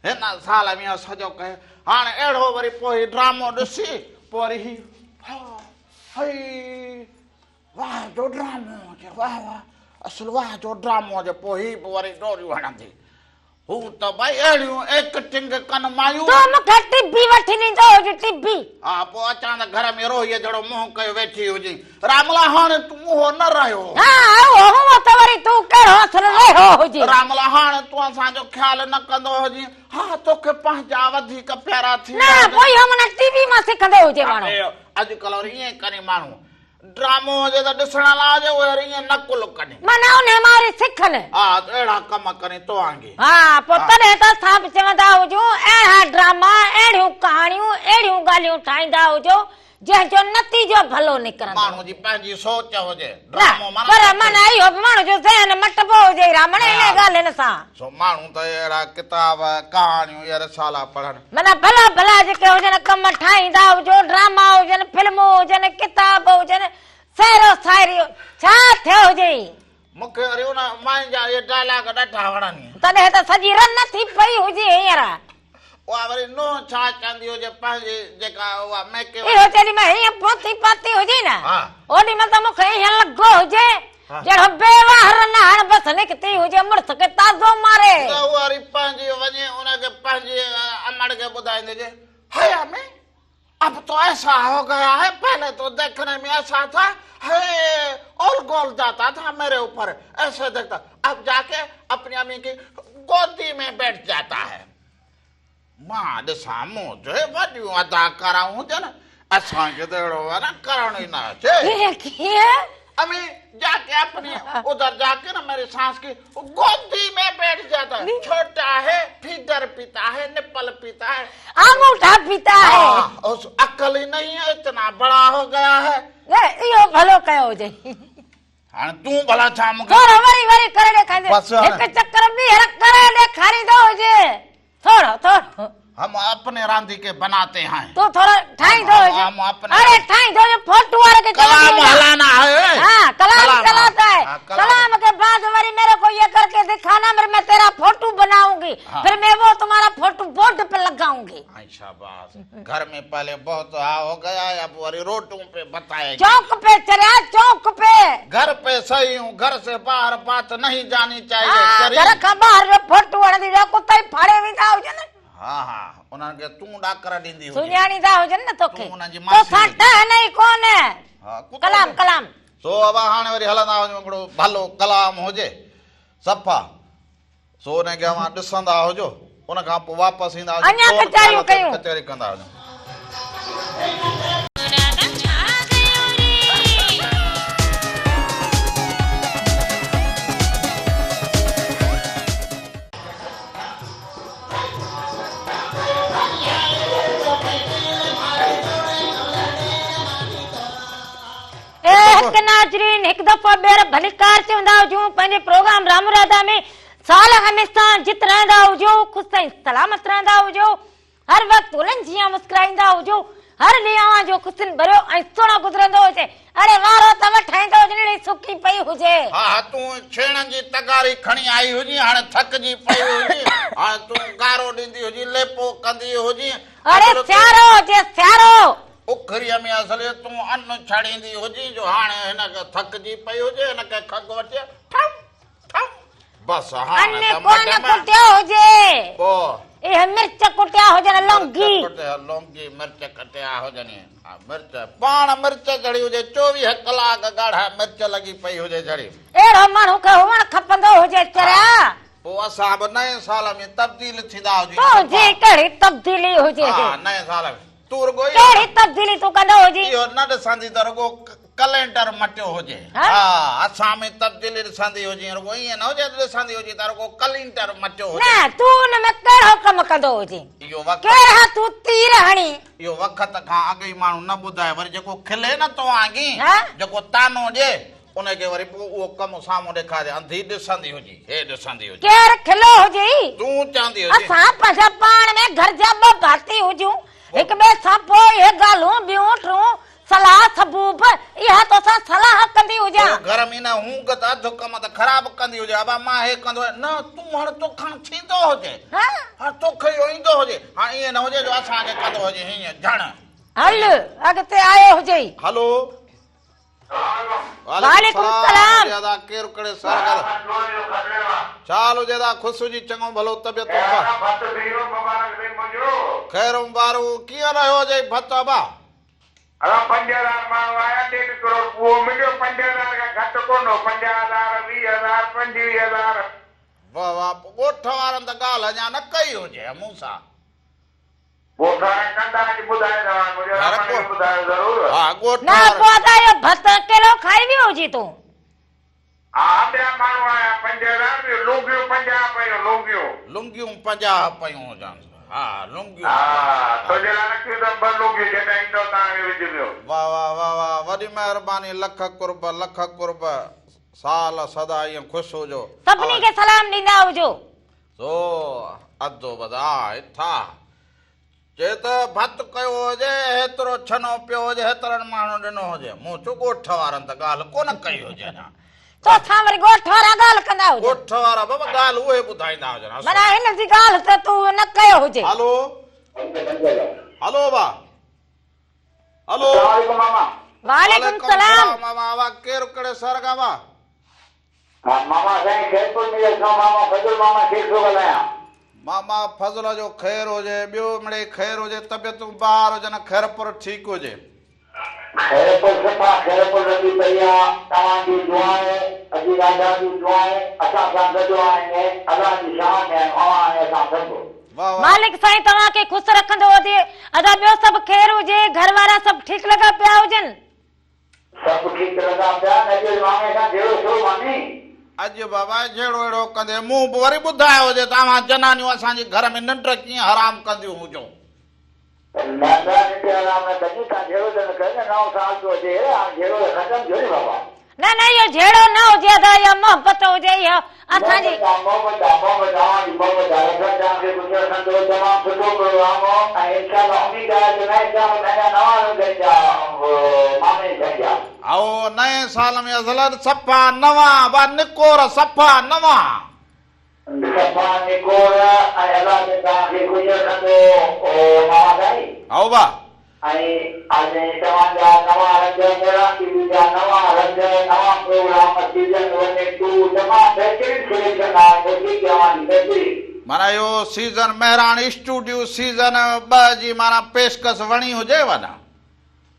هن سال ۾ سڄو ڪيو هاڻي اهڙو وري پوء هي ڊرامو ڏسي پوء وري هي ها هي واهه جو ڊرامو هجي واهه واهه اصل واهه جو ڊرامو هجي پوء هي به وري ڊوريون هڻندي هو ته ڀائي اهڙيون ايڪٽنگ ڪن مايون. تون مون کي ٽبي وٺي ڏيندو هج ٽبي. ها پوء اچان ته گهر ۾ روهيء جهڙو منهن ڪيو ويٺي هجين. راملا هاڻي تون اهو نه رهيو. ها اهو هونء ته وري تون ڪهڙو اصل رهيو هجين. راملا هاڻي تون اسان جو خيال نه ڪندو هجين. ها توکي پنهنجا وڌيڪ پيارا ٿي ويا نه پوء اهو معنيٰ ٽي وي مان سکندو هجي ماڻهو. اڄڪلهه وري ائين ڪرين ماڻهو. ڊرامو هجي ته ڏسڻ لاء هجي اهي وري ائين نقل ڪن. معنيٰ انهي مان وري سکن. ها ته اهڙا ڪم ڪرين تو آنگي. ها پوء تڏهن ته اسان به چوندا هجون اهڙا ڊراما، اهڙيون ڪهاڻيون، اهڙيون ڳالهيون ٺاهيندا هجو. جنهن جو نتيجو ڀلو نڪرندو. ماڻهو جي پنهنجي سوچ هجي. نه پر معنيٰ اهو به ماڻهو جو ذهن مٽبو هجي رامڻ انهن ڳالهين سان. سو ماڻهو ته اهڙا ڪتاب، ڪهاڻيون يا رسالا پڙهن. معنيٰ ڀلا ڀلا جيڪي هجن ڪم ٺاهيندا هجو، ڊراما هجن، فلمون هجن، ڪتاب هجن، شعر و شاعري ڇا ٿيو هجئي. مون کي وري ان ماين جا اهي ڊائلاگ ڏاڍا وڻن. تڏهن ته سڄي رن ٿي پئي هجي هينئر. اها وري نونهن ڇا چوندي هجي پنهنجي جيڪا اها ميڪي اهو جيڏي مهل هيئن پوٿي پاتي هجي نه اوڏي مهل ته مون کي هيئن لڳو هجي جهڙو بيواهه رن هاڻ بس نڪتي هجي مڙس کي تازو ماري. ته اها وري پنهنجي وڃي ان کي پنهنجي امڙ کي ٻڌائيندي هجي حيا ۾ اب تو ايسا هو گيا هي پهلي تو ديکهني ۾ ايسا ٿا هي اور گول جاتا ٿا ميري اوپر ايسي ديکتا اب جاڪي اپني امي ڪي گودي ۾ بيٺ جاتا هي مان ڏسان مون جو هي وڏيون اداڪارائون هجن اسان کي ته اهڙو نه ڪرڻ ئي نه اچي. ڪيئن ڪيئن؟ امي جاڪي اپني ادھر جاڪي نه ميري ساس ڪي گودي ۾ بيٺ جاتا هي ڇوٽا هي فيڊر پيتا هي نپل پيتا هي آڱوٺا پيتا هي ها اس عقل ئي نهين هي اتنا بڙا هو گيا هي. نه اهو ڀلو ڪيو هجئي. هاڻي تون ڀلا ڇا مون کي. ٿورو وري وري ڪري ڏيکاريندين. هڪ چڪر ٻيهر ڪري ڏيکاريندو هجي. ٿورو ٿورو. هم اپني راندي ڪي بناتي هين. تون ٿورو ٺاهيندو هج. هم اپني. اڙي ٺاهيندو هج فوٽو واري کي چوندي ڪلام هلانا هي. ها ڪلام چلاتا هي. ڪلام ڪي بعد وري ميري ڪو يي ڪر ڪي دکانا مير مين تيرا فوٽو بنائونگي ڦر مين وو تمهارا فوٽو بورڊ پي لگائونگي. هائي شاباس گهر ۾ پهلي بهت ها هو گيا هي اب وري روڊون پي بتائيگي. چونڪ پي چريا چونڪ پي. گهر پي سهي هون گهر سي باهر بات نهين جاني چاهيي چري. گهر کان ٻاهر جو فوٽو هڻندي جو ڪتا ئي ڦاڙي ويندا هجن. ها ها انهن کي تون ڏاڪر ڏيندي هجين. سڃاڻيندا هجن نه توکي. تون انهن جي ماسي توسان ٽهن ئي ڪونه. ها ڪتو ڪلام ڪلام. سو ابا هاڻي وري هلندا وڃون هڪڙو ڀلو ڪلام هجي صفا سو ان کي اوهان ڏسندا هجو ان کان پوء واپس ايندا هجو اڃا ڪچهريون ڪيون. ڪچهري ڪندا هجو. اي حق ناظرين هڪ دفعو ٻيهر ڀليڪار چوندا هجون پنهنجي پروگرام رام راڌا ۾ سال هميشه جت رهندا هجو خوش ۽ سلامت رهندا هجو هر وقت گلن جيان مسڪرائيندا هجو هر ڏينهن اوهان جو خوشين ڀريو ۽ سهڻو گذرندو هجي اڙي وارو ته وٺائيندو هجين اڙي سڪي پئي هجي. ها ها تون ڇيڻن جي تغاري کڻي آئي هجين هاڻي ٿڪجي پئي هجين هاڻي تون گارو ڏيندي هجين ليپو ڪندي هجين اڙي سيارو هجي سيارو. اکريء ۾ اصلي تون ان ڇڙيندي هجين جو هاڻي هن کي ٿڪجي پئي هجي هن کي کڳ وٺي ٺم ٺم بس هاڻي ان ته ڪونه مٽ ۾ ڪٽيو هجي. پوء. اهي مرچ ڪٽيا هجن لونگي. مرچ ڪٽيا لونگي مرچ ڪٽيا هجن ها مرچ پاڻ مرچ جھڙي هجي 24 ڪلاڪ ڳاڙها مرچ لڳي پئي هجي جھڙي. اهڙو ماڻهو کي هئڻ کپندو هجي چريا. پوء اسان به نئين سال ۾ تبديل ٿيندا هجون. تنهنجي ڪهڙي تبديلي هجي. ها نئين سال ۾ تون رڳو اهو ڪهڙي تبديلي تون ڪندو هجين؟ اهو نه ڏسندي ته رڳو ڪلينڊر مٽيو هجي. ها اسان ۾ تبديلي ڏسندي هجين رڳو ائين نه هجي ته ڏسندي هجين ته رڳو ڪلينڊر مٽيو هجي. نه تون ان ۾ ڪهڙو ڪم ڪندو هجين؟ اهو وقت ڪهڙا تون تير هڻين؟ اهو وقت کان اڳ ئي ماڻهو نه ٻڌائي وري جيڪو کلي نه تو وانگي جيڪو طعنو ڏي ان کي وري پوء اهو ڪم سامهون ڏيکارجي انڌي ڏسندي هجي هي ڏسندي هجي. ڪير کلو هجي؟ تون چوندي هجين. اسان پنهنجا پاڻ ۾ گهر جا ٻه ڀاتي هجون هڪ ٻئي سان پوء اهي ڳالهون ٻيون ٽيون صلاح ثبوب اها توسان صلاح ڪندي هجان. پوء گهر ۾ نه هونگ ته اڌ ڪم ته خراب ڪندي هجي ابا مان هي ڪندو آهيان نه تون هاڻ توکان ٿيندو هجي هاڻ توکي اهو ايندو هجي هاڻ ائين نه هجي جو اسان کي ڪندو هجي هيئن جهڻ. هل اڳتي آيو هجئي. هلو. وعليڪم السلام. هجي ادا ڪير ڪڙي سر گل ڇا حال هجي ادا خوش هجي چڱو ڀلو طبيعت خير مبارڪ ڪيئن رهيو هجئي ڀت ابا. ادا پنج هزار ماڻهو آيا ڏيڍ ڪروڙ اهو مليو پنج هزار کان گهٽ ڪونه هو پنجاهه هزار ويهه هزار پنجويهه هزار. واه واه پوء ڳوٺ وارن ته ڳالهه اڃا نه ڪئي هجي مون سان. ڳوٺ وارا ڪندا اڄ ٻڌائي توهان کي يار رمڻ کي ٻڌايو ضرور. ها ڳوٺ نه وارا. پوء ادا اهو ڀت اڪيلو کائي ويو هجين تون. ها ٻيا ماڻهو آيا 5000 ٻيو لونگيون 50 پيون لونگيون. لونگيون 50 پيون هجن. ها لنگيون. ها تنهنجي لاء رکيون اٿم ٻه لنگيون جڏهن ايندو توهان کي وجهبيون. واه واه واه واه وڏي مهرباني لک قرب لک قرب سال سدا ائين خوش هجو. سڀني کي سلام ڏيندا هجو. سو ادو ٻڌاء ٿا. چي ته ڀت ڪيو هجي، هيترو ڇنو پيو هجي، هيترن ماڻهن ڏنو هجي. مون چيو ڳوٺ وارن ته ڳالهه ڪونه ڪئي هجي اڃا. توسان وري ڳوٺ وارا ڳالهه ڪندا هجن. ڳوٺ وارا بابا ڳالهه اهي ٻڌائيندا هجن. معنيٰ هن جي ڳالهه ته تون نه ڪيو هجي. هلو هلو با هلو. السلام عليڪم ماما. وعليڪم السلام. ماما اوهان ڪير ڪهڙي شهر کان با؟ ها ماما سائين خيرپور ميرس کان ماما فضل محمد شيخ ٿو ڳالهايان. ماما فضل جو خير هجي ٻيو مڙئي خير هجي طبيعتون بهار هجن خيرپور ٺيڪ هجي. خيرپور صفا خيرپور لڳي پئي آ توهان جون دعائون ادي راجا جون دعائون اسان سان گڏ آهن الله جي شان ۾ آهيون اوهان ۽ اسان سڀ. واه واه. مالڪ سائين توهان کي خوس رکندو هجي ادا ٻيو سڀ خير هجي گهر وارا سڀ ٺيڪ لڳا پيا هجن. سڀ ٺيڪ لڳا پيا نه اڄ مامي سان جهيڙو ٿيو مامي. اڄ بابا جهيڙو اهڙو ڪندي مون به وري ٻڌايو هجي ته اوهان جنانيون اسان جي گهر ۾ ننڊ ڪيئن حرام ڪنديون هجو. نه نه ننڊ حرام نه ڪنديون تان جهيڙو ته نه ڪيو نه نئون سال ٿو اچي هاڻ جهيڙو ته ختم ٿيو ني بابا. نه نه اهو جهيڙو نه هجي ادا اها محبت هجي اها اسان جي. محبت آ محبت آ محبت اوهان جي محبت آ رب توهان کي خوش رکندو تمام سٺو پروگرام هو ۽ انشاء الله اميد آهي ته نئين سال ۾ اڃا نوان رنگ ايندا مامي سائين جا. هائو نئين سال ۾ اصل صفا نوان با نڪور صفا نوان. صفا نڪور ۽ الله سائين توهان کي خوش رکندو ماما سائين. هائو با. ۽ ۽ توهان جا نوان رنگ ميران ٽي وي جا نوان رنگ نوان پروگرام سيزن ون ۽ ٽو تمام بهترين سليڪشن آهي موسيقي اوهان جي بهترين. معنيٰ اهو سيزن مهراڻ اسٽوڊيو سيزن ٻه جي معنيٰ پيشڪش وڻي هجيو نه.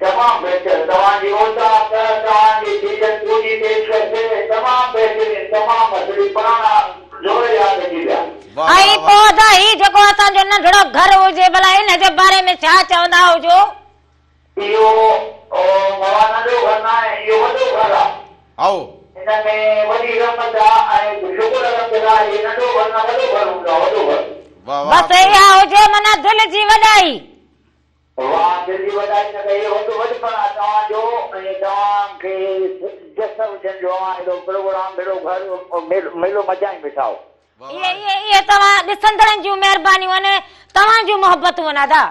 تمام بهتر توهان جي اوطاق توهان جي سيزن ٽو جي پيشڪش تمام بهترين تمام اصلي پراڻا دور ياد اچي ويا. واه ۽ واه واه. پوء ادا هي جيڪو اسان جو ننڍڙو گهر هجي ڀلا ان جي باري ۾ ڇا چوندا هجو. اهو بابا ننڍو گهر ناهي اهو وڏو گهر آ. هائو. هن ۾ وڏي رحمت آ ۽ شڪر الحمدلله هي ننڍو گهر نه وڏو گهر هوندو آ وڏو گهر. واه واه. بس اها هجي معنيٰ دل جي وڏائي. واه دل جي وڏائي نه ڪئي وڏ وڏپڻ آ توهان جو ۽ توهان کي جس هجن جو اوهان اهڙو پروگرام اهڙو گهر ميلو مچائين بيٺا آهو. اهي اهي اهي توهان ڏسندڙن جون مهربانيون آهن توهان جون محبتون آهن ادا.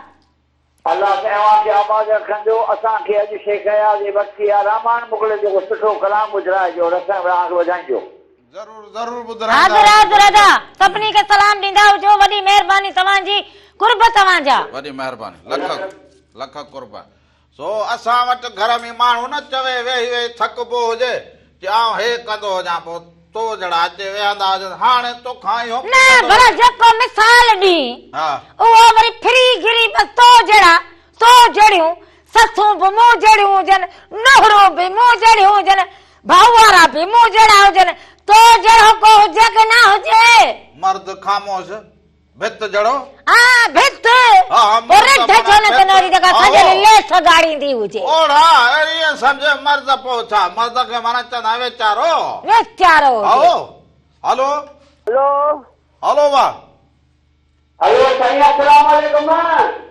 الله سائين اوهان کي آباد رکندو اسان کي اڄ شيخ اياز جي ورسي آ راماڻ موڪلي جيڪو سٺو ڪلام ٻڌرائجو رسڻ اوهان کي ٻڌائينجو. ضرور ضرور ٻڌرائيندا حاضر حاضر ادا سڀني کي سلام ڏيندا هجو وڏي مهرباني توهان جي قرب توهان جا. وڏي مهرباني لک لک قرب. سو اسان وٽ گهر ۾ ماڻهو نه چوي ويهي ويهي ٿڪبو هجي چي آئون هي ڪندو هجان پوء تو جهڙا اچي ويهندا هجن هاڻي توکان اهو نه ڀلا جيڪو مثال ڏين اهو وري ڦري گهري بس تو جهڙا تو جهڙيون سسون به مون جهڙيون هجن نهرون به مون جهڙيون هجن ڀائو وارا به مون جهڙا هجن، تو جهڙو ڪو هجي ڪي نه هجي. مرد خاموش، ڀت جهڙو. ها ڀت، پوء رڍ ڇو نه چنوري جيڪا سڄڻ ليس ڳاڙيندي هجي. اوڙها، ائين سمجهه مرد پوء ڇا، مرد کي معنيٰ چوندا آهن ويچارو. ويچارو هجي. هلو. هلو. هلو وا. هلو سائين السلام عليڪم.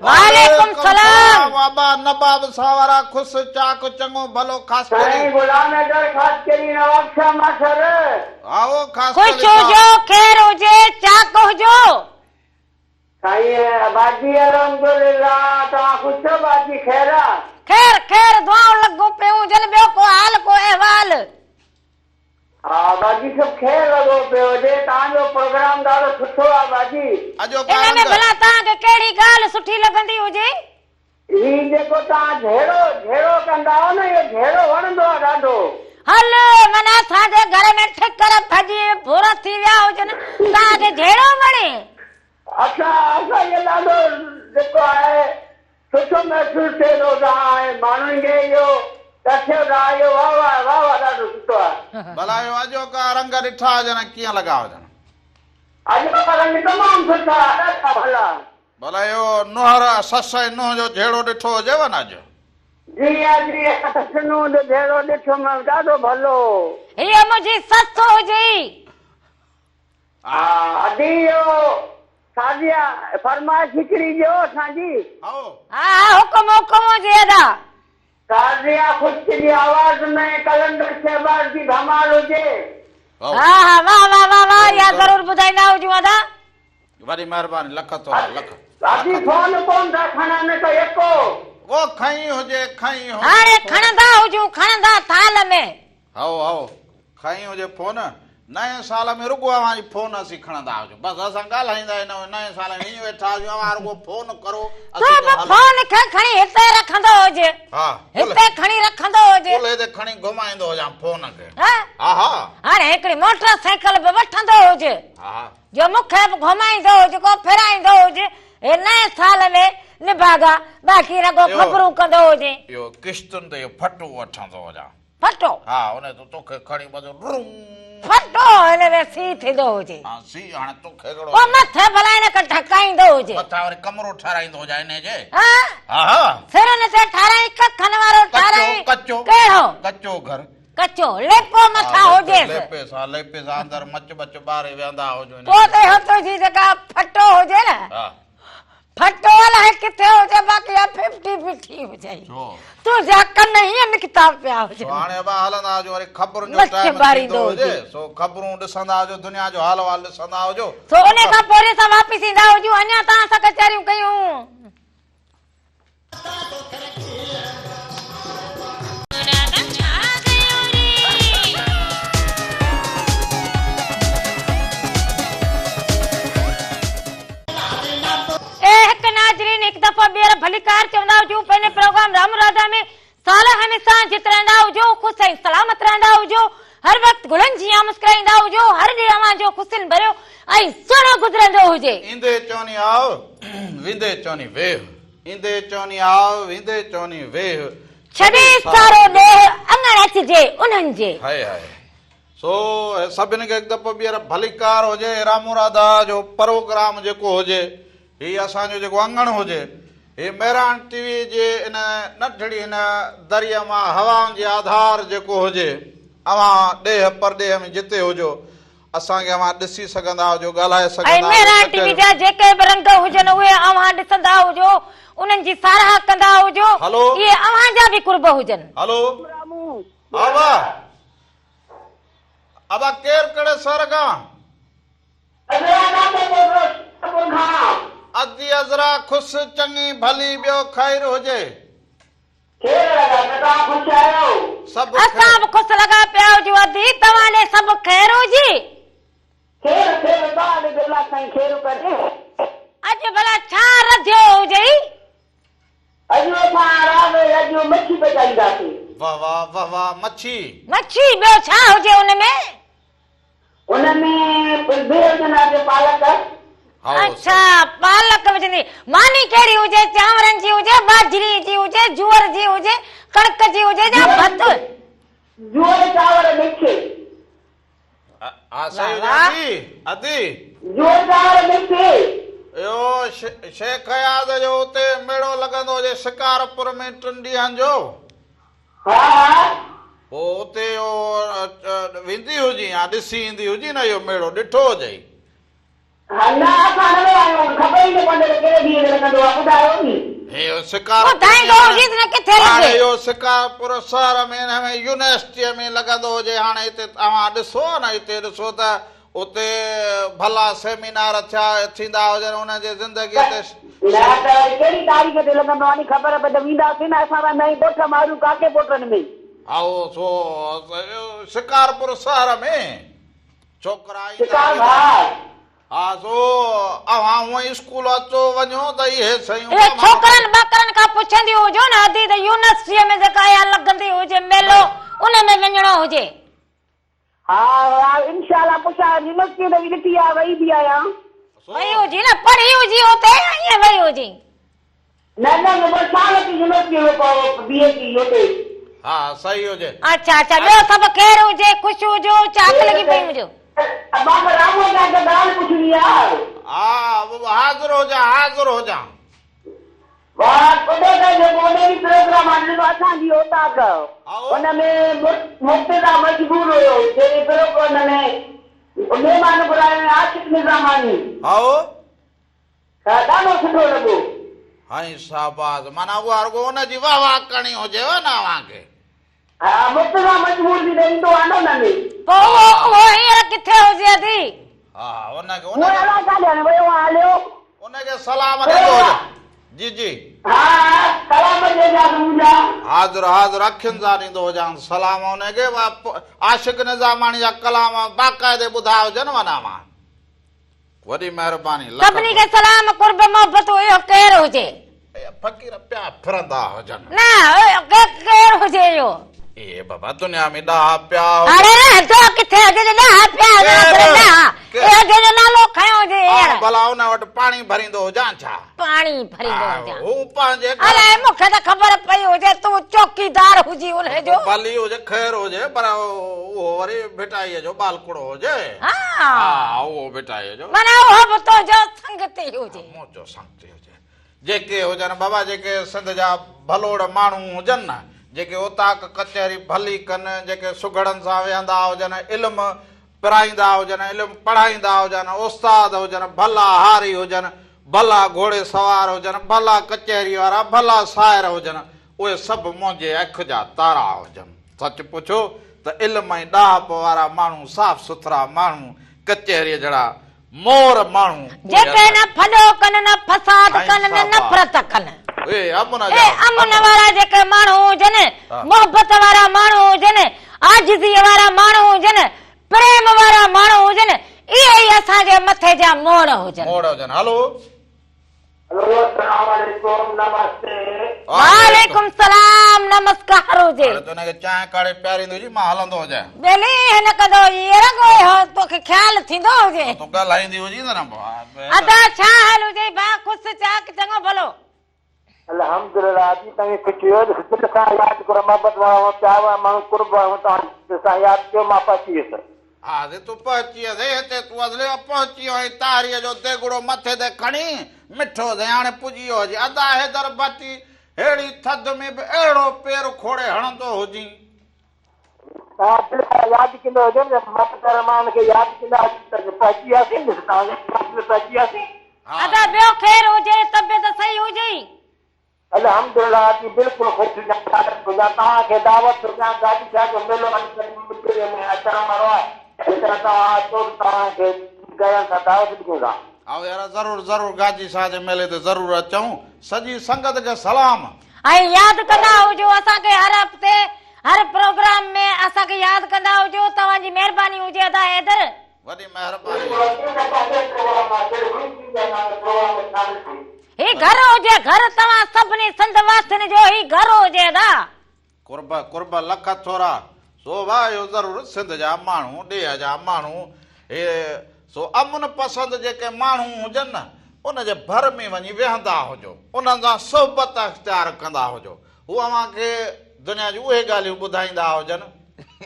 وعليڪم سلام. بابا نباب ساورا خوش چاڪ چڱو ڀلو خاصخيلي. سائين غلام حيدر خاصخيلي نوابشاهه مان سر. هائو خاصخيلي خوش هجو خير هجي چاڪ هجو. سائين باجي الحمدلله توهان خوش آهيو باجي خير آ. خير خير دعائون لڳون پيون هجن ٻيو ڪو حال ڪو احوال. ها باجي سڀ خير لڳو پيو هجي توهان جو پروگرام ڏاڍو سٺو آ باجي. اڄوڪا ان ۾ رنگ. ڀلا توهان کي ڪهڙي ڳالهه سٺي لڳندي هجي؟ هي جيڪو توهان جهيڙو جهيڙو ڪندا آهيو نه اهو جهيڙو وڻندو آ ڏاڍو. هل من اسان جي گهر ۾ ٺڪر ڀڄي ڀور ٿي ويا هجن توهان کي جهيڙو وڻي؟ اسان اسان کي ڏاڍو جيڪو آهي سٺو محسوس ٿئي ٿو ته هاڻي ماڻهن کي اهو ڏسيو ته اهو واه واه واه واه ڏاڍو سٺو آهي. ڀلا اهو اڄوڪا رنگ ڏٺا هجن ڪيئن لڳا هجن. اڄوڪا رنگ تمام سٺا ڏاڍا ڀلا. ڀلا اهو نوهر سس ۽ نونهن جو جهيڙو ڏٺو هجيو نه اڄ. جي ها جي ها سس نونهن جو جهيڙو ڏٺم ڏاڍو ڀلو. هيء منهنجي سس هجي. ها ادي اهو سازيا فرمائش هڪڙي ڏيو اسان جي. هائو. ها ها حڪم حڪم هجي ادا. سازيا خشڪ جي آواز ۾ قلندر شهباز جي ڌمال هجي. ها ها واه واه واه واه اها ضرور ٻڌائيندا هجون ادا. وڏي مهرباني لک ٿورا لک. ادي فون ڪون ٿا کڻن ته يڪو. او کنئي هجي کنئي هجي. هاڻي کڻندا هجون کڻندا ٿال ۾. هائو هائو کنئي هجي فون. نئين سال ۾ رڳو اوهان جي فون اسين کڻندا هجون بس اسان ڳالهائيندا ئي نه هجون نئين سال ۾ ائين ويٺا هجون اوهان رڳو فون ڪرو تون اسين به ته هلون. فون کي کڻي هتي رکندو هج. ها هتي کڻي رکندو هج. ڪلهي تي کڻي گهمائيندو هجان فون کي. ها ها ها. هاڻي هڪڙي موٽر سائيڪل به وٺندو هج. ها. جو مون کي به گهمائيندو هج ڪو ڦيرائيندو هج هي نئين سال ۾ نڀاڳا باقي رڳو خبرون ڪندو هجين. اهو قسطن تي اهو ڦٽو وٺندو هجان. ڦٽو. ها ان تي توکي کڻي بس رون. ڦٽو هن ۾ سي ٿيندو هجي. ها سي هاڻي توکي ڪهڙو. پوء مٿي ڀلا هن کي ڍڪائيندو هجي. مٿان وري ڪمرو ٺهرائيندو هجان انهي جي. ها. ها ها. سرن تي ٺهرائين ڪکن وارو ٺهرائين. ڪچو ڪچو. ڪهڙو. ڪچو گهر. ڪچو ليپو مٿان هجيس. ليپي سان ليپي سان اندر مچ ٻچ ٻاري ويهندا هجون. پوء ته اهو تنهنجي جيڪا ڦٽو هجي نه. ها. ڦٽو الائي ڪٿي هجي باقي اها ڦڦٽي بيٺي هجئي. ڇو؟ تنهنجا ڪن هيئن نڪتا پيا هجن. سو هاڻي ابا هلندا هجو وري خبرن جو مڇ ٽائيم ٿيندو ٻاريندو هجي هجي. سو خبرون ڏسندا هجو دنيا جو حال احوال ڏسندا هجو. سو انهي کان پوء وري اسان واپس ايندا هجون اڃا توهان سان ڪچهريون ڪيون. اي هڪ ناظرين هڪ دفعو ٻيهر ڀليڪار چوندا هجون پنهنجي پروگرام رام راڌا ۾ سال هميشه جت رهندا هجو خوش ۽ سلامت رهندا هجو هر وقت گلن جيان مسڪرائيندا هجو هر ڏينهن اوهان جو خوشين ڀريو ۽ سهڻو گذرندو هجي. ايندي چوني آء، ويندي چوني ويهه. ايندي چوني آء، ويندي چوني ويهه. ڇڏي سارو ڏيهه، اڱڻ اچجي انهن جي. High high. سو سڀني کي هڪ دفعو ٻيهر ڀليڪار هجي. رامو راڌا جو پروگرام جيڪو هجي، هي اسان جو جيڪو اڱڻ هجي، هي مهراڻ ٽي وي جي ان ننڍڙي هن دريء مان هوائن جي آڌار جيڪو هجي، اوهان ڏيهه پرڏيهه ۾ جتي هجو، اسان کي اوهان ڏسي سگهندا هجو، ڳالهائي ۽ سگهندا هجو، مهراڻ ٽي وي ڪچهريون. جا جيڪي به رنگ هجن اهي اوهان ڏسندا هجو، انهن جي ساراهه ڪندا هجو، هلو. اهي اوهان جا به قرب هجن. هلو. ابا. ابا ڪير ڪهڙي شهر کان؟ عذرا ڏاڏو پوٽو شڪارپور کان. ادي عذرا خوش چڱي ڀلي ٻيو خير هجي. خير لڳا پيا توهان خوش آهيو. سڀ خير. اسان به خوش لڳا پيا هجون ادي توهان ڏي سڀ خير هجي. خير خير توهان ڏي به الله سائين خير ڪري. اڄ ڀلا ڇا رڌيو هجئي؟ اڄ اسان رات جو مڇي پچائينداسين. واه واه واه واه مڇي. مڇي ٻيو ڇا هجي ان ۾؟ ان ۾ بيهه وجهنداسين پالڪ. اڇا پالڪ وجهندي. ماني ڪهڙي هجي چانورن جي هجي ٻاجهري جي هجي جوئر جي هجي ڪڻڪ جي هجي يا ڀت؟ جوئر چانور مڪس. ها صحيح هجي ادي ادي. جوئر چانور مڪس. اهو شيخ اياز جو اتي ميڙو لڳندو هجي شڪارپور ۾ ٽن ڏينهن جو. ها ها. پوء اتي اهو ويندي هجين يا ڏسي ايندي هجين نه اهو ميڙو ڏٺو هجئي. ها نه اسان نه ويا آهيون خبر ئي نه پوندي ته ڪهڙي ڏينهن تي لڳندو آهي ٻڌايو ني. اهو شڪارپور ٻڌائيندو هجيس نه ڪٿي هاڻي لڳي. اهو شڪارپور شهر ۾ هن ۾ يونيورسٽيء ۾ لڳندو هجي هاڻي هتي اوهان ڏسو نه هتي ڏسو ته اتي ڀلا سيمينار ٿيا ٿيندا هجن انهن جي زندگيء تي. نه ته وري ڪهڙي تاريخ تي لڳندو آهي ني خبر پئي ته وينداسين نه اسان ته نئين ڳوٺ ماريون ڪاڪي پوٽن ۾. هائو سو شڪارپور شهر ۾ ڇوڪرا ايندا شڪار ويندا. ڀاء. ها سو اوهان هونئن ئي اسڪول اچو وڃو ته اهي شيون اهي به اوهان ڇوڪرن ٻاڪرن کان پڇنديون هجو نه ادي ته يونيورسٽيء ۾ جيڪا اها لڳندي هجي ميلو ان ۾ وڃڻو هجي. ها ها انشاء الله پڇان يونيورسٽي ته به ڏٺي آهي وئي به آهيان. وئي هجي نه پڙهي هجي اتي يا ائين وئي هجي. نه نه مون ٻه سال ٿي يونيورسٽي ۾ پڙهيو بي اي ڪئي اتي. ها صحيح هجي. اڇا اڇا ٻيو سڀ خير هجي خوش هجو چاڪ لڳي پئي هجو. بابا رامو کان هڪ ڳالهه پڇڻي آ. ها حاضر هجان حاضر هجان. واھ ٻڌو ته جيڪو ان ڏينهن پروگرام هلندو اسان جي اوطاق ان ۾ مرتضيٰ مجبور هيو جنهن پروگرام ۾ مهمان گهرايو هيو عاشق نظاماڻي. هائو. ته ڏاڍو سٺو لڳو. هائين شاباس معنيٰ اها رڳو ان جي واهه واهه ڪرڻي هجيو نه اوهان کي. ها مرتضيٰ مجبور به ته ايندو آهي نه ان ۾. پوء اهو اهو هينئر ڪٿي هجي ادي. ها ان کي ان کي. اهو الائي ڪاڏي هاڻي ويو آهي هليو. ان کي سلام ڏيندو هجي. جي جي. ها سلام ڏجانس منهنجا. حاضر حاضر اکين سان ڏيندو هجانس سلام ان کي عاشق نظاماڻي جا ڪلام باقاعدي ٻڌا هجن معنيٰ اوهان. وڏي مهرباني لک سڀني کي سلام قرب محبتون اهو ڪير هجي. اهي فقير پيا ڦرندا هجن. نه اهو ڪير هجي اهو. اهي بابا دنيا ۾ ڏاها پيا هجن. اڙي رهندو ڪٿي هجي جو ڏاها پيا هجن اصل ڏاها اهو جنهن جو نالو کنيو هجي هينئر. آئون ڀلا ان وٽ پاڻي ڀريندو هجان ڇا. پاڻي ڀريندو هجان. هو پنهنجي گهر. الائي مون کي ته خبر پئي هجي تون چوڪيدار هجين انهي جو. ڀلي هجي خير هجي پر اهو وري ڀٽائيء جو ٻالڪڙو هجي. ها. ها اهو ڀٽائيء جو. معنيٰ اهو به تنهنجو سنگتي هجي. منهنجو سنگتي هجي. جيڪي هجن بابا جيڪي سنڌ جا ڀلوڙ ماڻهو هجن نه جيڪي اوطاق ڪچهري ڀلي ڪن جيڪي سگهڙن سان ويهندا هجن علم پرائيندا هجن، علم پڙهائيندا هجن، استاد هجن، ڀلا هاري هجن، ڀلا گهوڙي سوار هجن، ڀلا ڪچهري وارا، ڀلا شاعر هجن، اهي سڀ منهنجي اک جا تارا هجن. سچ پڇو ته علم ۽ ڏاهپ وارا ماڻهو، صاف سٿرا ماڻهو، ڪچهريء جھڙا مور ماڻهو، اهي جيڪي نه ڦڏو ڪن، نه فساد ڪن، نه نفرت ڪن. اهي امن جا. اهي امن وارا جيڪي ماڻهو هجن، محبت وارا ماڻهو هجن، عاجزيء وارا ماڻهو هجن، پريم وارا ماڻهو هجن، اهي ئي اسان جي مٿي جا موڙ هجن. موڙ هجن. هلو. هلو السلام عليڪم نمستي. وعليڪم السلام نمسڪار هجي. هاڻي تون هن کي چانهه ڪاڙهي پياريندي هجين مان هلندو هجان. ٻيلي هن ڪندو هجي رڳو اهو توکي خيال ٿيندو هجي. تون ڳالهائيندي هجين ته نه. ادا ڇا حال هجي ڀاء خوش چاڪ چڱو ڀلو. الحمدلله اڄ توهين خوش ٿيو دل سان ياد ڪرو محبت وارا هو پيار وارا ماڻهو قرب وارا هو توهان دل سان ياد ڪيو مان پهچي ويس. ها سي تون پهچي ويس هتي تون اصلي پهچي ويو آهين تاريء جو ديڳڙو مٿي تي کڻي مٺو سائين هاڻي پڄي ويو هجين ادا حيدر ڀٽي ههڙي ٿڌ ۾ به اهڙو پير کوڙي هڻندو هجين. توهان دل سان ياد ڪندو هجو نه محبت وارا ماڻهن کي ياد ڪندا هجو ته پهچي وياسين ڏس توهان کي پهچي وياسين. ادا ٻيو خير هجي طبيعت صحيح هجئي. الحمدلله جي بلڪل خوش هجان سعادت هجان توهان کي دعوت هجان گاجي شاهه جو ميلو اڄ ڪڏهن مٺڙي ۾ اچڻ وارو آهي جيڪڏهن توهان اچو ته توهان کي گهرن سان دعوت ڏيون ٿا. آئو يار ضرور ضرور گاجي شاهه جي ميلي تي ضرور اچون سڄي سنگت کي سلام. ۽ ياد ڪندا هجو اسان کي هر هفتي هر پروگرام ۾ اسان کي ياد ڪندا هجو توهان جي مهرباني هجي ادا حيدر. وڏي مهرباني. هي گهر هجي گهر توهان سڀني سنڌ واسين جو هي گهر هجي ادا. قرب قرب لک ٿورا. سو ڀاء اهو ضرور سنڌ جا ماڻهو ڏيهه جا ماڻهو هي سو امن پسند جيڪي ماڻهو هجن نه ان جي ڀر ۾ وڃي ويهندا هجو انهن سان صحبت اختيار ڪندا هجو هو اوهان کي دنيا جون اهي ڳالهيون ٻڌائيندا هجن،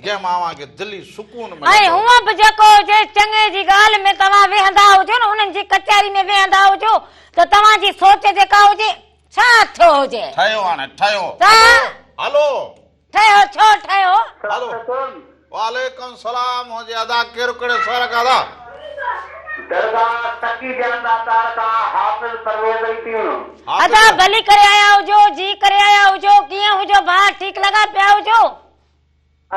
جنهن مان اوهان کي دلي سڪون ملندو ۽ هونء به جيڪو جنهن چڱي جي ڳالهه ۾ توهان ويهندا هجو نه، انهن جي ڪچهري ۾ ويهندا هجو ته توهان جي سوچ جيڪا هجي، ڇا ٿيو هجي؟ ٺهيو هاڻي، ٺهيو. ته. هلو. ٺهيو، ڇو ٺهيو؟ هلو. وعليڪم السلام هجي ادا ڪير ڪهڙي شهر کان ادا. درگاهه سخي ڏيڻ ڏاتار کان حافظ پرويز علي تيوڻو. ادا ڀلي ڪري آيا هجو جي ڪري آيا هجو ڪيئن هجو ڀاء ٺيڪ لڳا پيا هجو.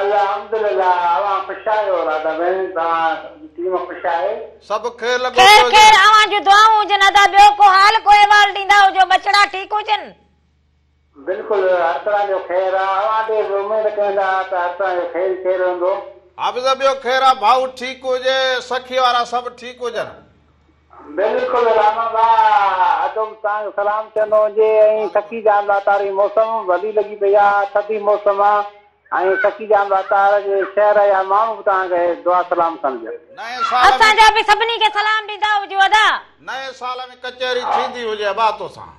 الحمدلله اوهان خوش آهيو راڌا ڀيڻ توهان جي ٽيم خوش آهي. سڀ خير لڳو خير پيو هجي. خير اوهان جون دعائون هجن ادا ٻيو ڪو حال ڪو احوال ڏيندا هجو ٻچڙا ٺيڪ هجن. بلڪل هر طرح جو خير آ اوهان ڏي به اميد ڪيون ٿا ته هر طرح جو خير ئي خير هوندو. حافظ ٻيو خير آ ڀائو ٺيڪ هجي سکي وارا سڀ ٺيڪ هجن. بلڪل راما ڀاء ادو به توهان کي سلام چوندو هجي ۽ سخي جان ڏاتاري موسم ڀلي لڳي پئي آ ٿڌي موسم آ ۽ سخي جان ڏاتار جي شهر جا ماڻهو به توهان کي دعا سلام ڪن پيا. نئين سال ۾. اسان جا به سڀني کي سلام ڏيندا هجو ادا. نئين سال ۾ ڪچهري ٿيندي هجي ابا توسان.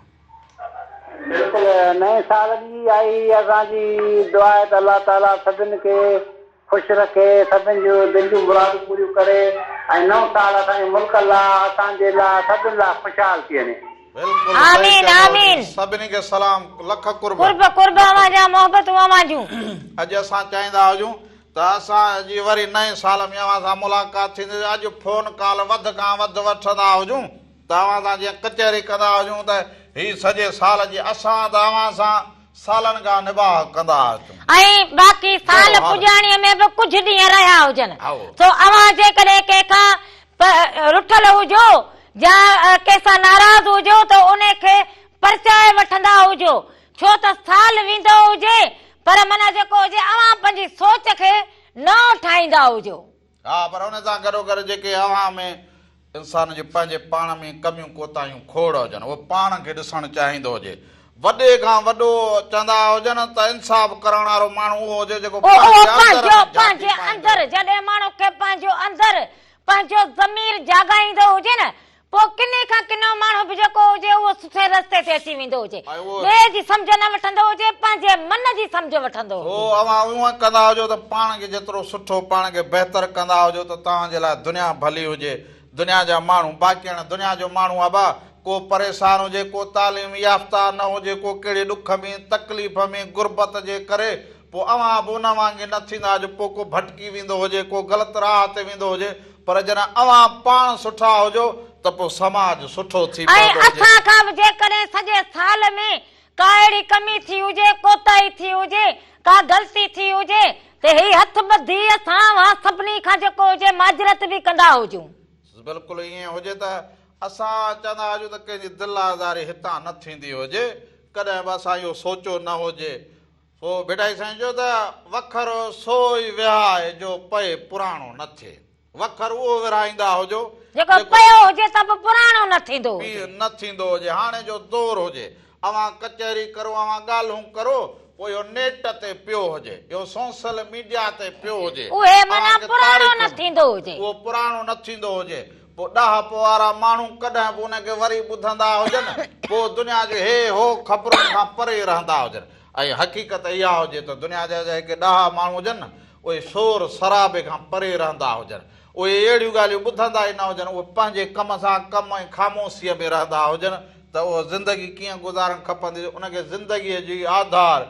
بلڪل نئين سال جي آئي اسان جي دعا آهي ته الله تعالي سڀن کي خوش رکي سڀن جون دل جون مرادون پوريون ڪري ۽ نئون سال اسان جي ملڪ لا اسان جي لا سڀن لا خوشحال ٿي وڃي. بلڪل صحيح آمين چيو آمين. سڀني کي سلام لک قرب. قرب قرب اوهان جا محبتون اوهان جون. اڄ اسان چاهيندا هجون ته اسان جي وري نئين سال ۾ اوهان سان ملاقات ٿيندي اڄ فون ڪال وڌ کان وڌ وٺندا هجون. ته اوهان سان جيئن ڪچهري ڪندا هجون ته هي سڄي سال جي اسان ته اوهان سان سالن کان نباهه ڪندا اچون. ۽ باقي سال پڄاڻيء ۾ به ڪجهه ڏينهن رهيا هجن، سو اوهان جيڪڏهن ڪنهن کان رٺل هجو يا ڪنهن سان ناراض هجو ته انهي کي پرچائي وٺندا هجو، ڇو ته سال ويندو هجي پر معنيٰ جيڪو هجي اوهان پنهنجي سوچ کي نئون ٺاهيندا هجو. ها پر ان سان گڏوگڏ جيڪي اوهان ۾ انسان جون پنهنجي پاڻ ۾ ڪميون ڪوتاهيون کوڙ هجن اهو پاڻ کي ڏسڻ چاهيندو هجي. وڏي کان وڏو چوندا هجن ته انصاف ڪرڻ وارو ماڻهو اهو هجي جيڪو اهو پنهنجي اندر پنهنجو ۾ جهاتي پنهنجي پائيندو اندر هجي. جڏهن ماڻهو کي پنهنجو اندر پنهنجو ضمير جاڳائيندو هجي نه پوء ڪني کان ڪنو ماڻهو به جيڪو هجي اهو سٺي رستي تي اچي ويندو هجي. ۽ اهو. ٻئي جي سمجهه نه وٺندو هجي، پنهنجي من جي سمجهه وٺندو سو هجي. اوهان اونئن ڪندا هجو ته پاڻ کي جيترو سٺو پاڻ کي بهتر ڪندا هجو ته توهان جي لاء دنيا ڀلي هجي. دنيا جا ماڻهو باقي هاڻي دنيا جو ماڻهو ابا ڪو پريشان هجي ڪو تعليم يافته نه هجي ڪو ڪهڙي ڏک ۾ تڪليف ۾ غربت جي ڪري پوء اوهان به ان وانگي نه ٿيندا جو پوء ڪو ڀٽڪي ويندو هجي، ڪو غلط راهه تي ويندو هجي، پر جڏهن اوهان پاڻ سٺا هجو ته پوء سماج سٺو ٿي ۽ پوندو هجي. اسان کان به جيڪڏهن سڄي سال ۾ ڪا اهڙي ڪمي ٿي هجي، ڪوتاهي ٿي هجي، ڪا غلطي ٿي هجي ته هي هٿ ٻڌي اسان اوهان سڀني کان جيڪو هجي معذرت به ڪندا هجون. بلڪل ائين هجي ته اسان چوندا هجون ته ڪنهن جي دل آزاري هتان نه ٿيندي هجي، ڪڏهن به اسان اهو سوچيو نه هجي. پوء ڀٽائي سائين چيو ته، وکر سو ئي وهاء جو پئي پراڻو نه ٿئي. وکر اهو ورهائيندا هجو، جيڪو پيو هجي ته به پراڻو نه ٿيندو هجي. نه ٿيندو هجي. هاڻي جو دور هجي، اوهان ڪچهري ڪرو، اوهان ڳالهون ڪرو، پوء اهو نيٽ تي پيو هجي، اهو سوسل ميڊيا تي پيو هجي، اهي معنيٰ اوهان کي پراڻو نه تاريخن، ٿيندو هجي. اهو پراڻو نه ٿيندو هجي. پوء ڏاهپ وارا ماڻهو ڪڏهن به ان کي وري ٻڌندا هجن، پوء دنيا جي هي هو خبرن کان پري رهندا هجن. ۽ حقيقت اها هجي ته دنيا جا جيڪي ڏاها ماڻهو هجن نه، اهي شور شرابي کان پري رهندا هجن. اهي اهڙيون ڳالهيون ٻڌندا ئي نه هجن. اهي پنهنجي ڪم سان ڪم ۽ خاموشيء ۾ رهندا هجن ته اهو زندگي ڪيئن گذارڻ کپندي، ان کي زندگيء جي آڌار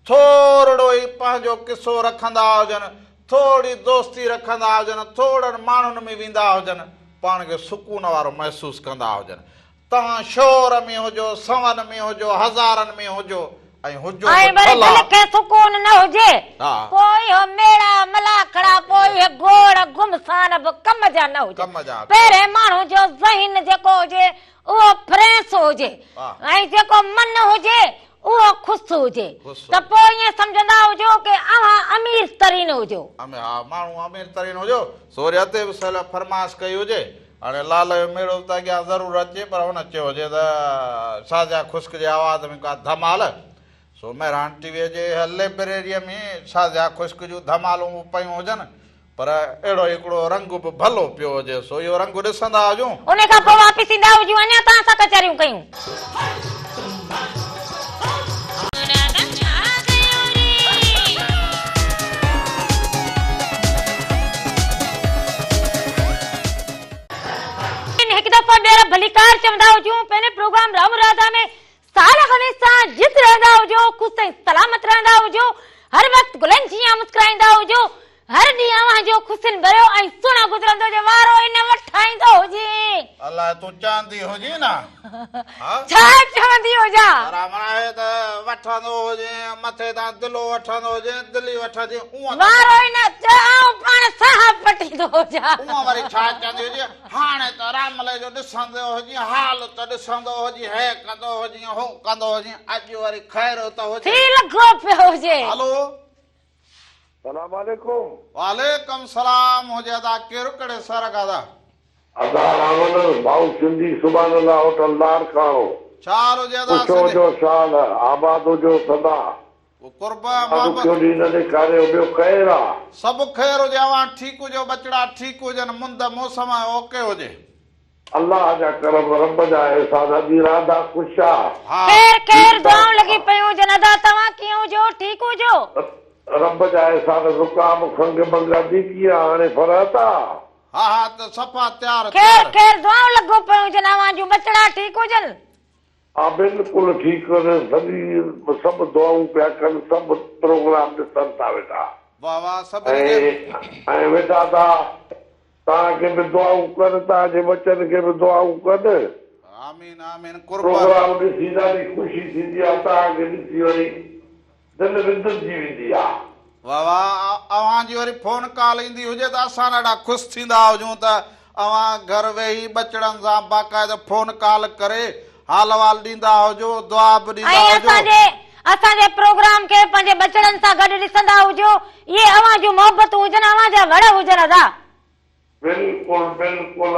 ٿورڙو ئي پنهنجو قصو رکندا هجن، ٿورڙي دوستي رکندا هجن، ٿورڙن ماڻهن ۾ ويندا هجن، پاڻ کي سڪون وارو محسوس ڪندا هجن. توهان شور ۾ هجو، سون ۾ هجو، هزارن ۾ هجو ۽ هجو ۽ به وري ٺلها. دل کي سڪون نه هجي، پوء اهو ميڙا ملاکڙا، پوء اهي گوڙ گهمسان به ڪم جا نه هجن. پهرين ماڻهو جو ذهن جيڪو هجي اهو فريش هجي ۽ جيڪو من هجي اهو خوش هجي ته پوء ائين سمجهندا هجو ڪي اوهان امير ترين هجو. ها ماڻهو امير ترين هجو سو وري اتي به سهيل فرمائش ڪئي هجي. هاڻي لال جو ميڙو ته اڳيان ضرور اچي پر هن چيو هجي ته شازيا خشڪ جي آواز ۾ ڪا ڌمال، سو مهراڻ ٽي ويء جي لئبريريء ۾ شازيا خشڪ جون ڌمالون به پيون هجن پر اهڙو هڪڙو رنگ به ڀلو پيو هجي سو اهو رنگ ڏسندا هجون. ان کان پوء واپس ايندا هجون اڃا توهان سان ڪچهريون ڪيون. هڪ دفعو ٻيهر ڀليڪار چوندا هجون پنهنجي پروگرام رام راڌا ۾ سال هميشه جت رهندا هجو خوش ۽ سلامت رهندا هجو هر وقت گلن جيان مسڪرائيندا هجو هر ڏينهن اوهان جو خوشين ڀريو ۽ سهڻو گذرندو هجي وارو ئي نه وٺائيندو هجي. الاء تون چوندي هجين نه ها. ڇا چوندي هجان. برابر آهي ته وٺندو هجين مٿي تان دلو وٺندو هجين دلي وٺندين اونء ته. وارو ئي نه آئون پاڻ ساهه پٽيندو هجان. اونء وري ڇا چوندي هجين هاڻي ته راملي جو ڏسندو هجين حال ته ڏسندو هجين هي ڪندو هجين هو ڪندو هجين اڄ وري خير ته هجي. ٿي لڳو پيو هجي. هلو. سلام عليڪم. وعليڪم سلام هجي ادا ڪير ڪهڙي شهر کان ادا. ادا راول ڀائو سنڌي سبحان الله هوٽل لاڙڪاڻو. ڇا حال هجي ادا خوش سنڌي. هجو شال آباد هجو سدا. قرب الله محبت. ڏکيو ڏينهن نه ڏيکاريو ٻيو خير آ. سڀ خير هجي اوهان ٺيڪ هجو ٻچڙا ٺيڪ هجن مند موسم ۽ اوڪي هجي. الله جا ڪرم رب جا احسان ادي راڌا خوش آ. ها. خير خير ٺيڪ دعائون ٺاڪ لڳي آ. پيون هجن ادا توهان ڪيئن هجو ٺيڪ هجو. رب جا احسان زڪام کنگهه بنگهه ادي ڪيئن آ هاڻي فرحت آ. ها ها ته صفا تيار خير تيار. خير دعائون لڳو پيون هجن اوهان جون ٻچڙا ٺيڪ هجن. ها بلڪل ٺيڪ سڄي سڀ دعائون پيا ڪن سڀ پروگرام ڏسن ٿا ويٺا واه واه سڀني کي. ۽ ويٺا ٿا. توهان کي به دعائون ڪن، توهان جي ٻچن کي به دعائون ڪن. آمين آمين قرب. پروگرام ڏسي ڏاڍي خوشي ٿيندي آ، توهان کي ڏسي وري دل وندرجي ويندي آ. واه واه اوهان جي وري فون ڪال ايندي هجي ته اسان ڏاڍا خوش ٿيندا هجون ته اوهان گهر ويهي ٻچڙن سان باقاعده فون ڪال ڪري حال احوال ڏيندا هجو دعا به ڏيندا ۽ هجو. اسان جي اسان جي پروگرام کي پنهنجي ٻچڙن سان گڏ ڏسندا هجو اهي اوهان جون محبتون هجن اوهان جا وڙ هجن ادا. بلڪل بلڪل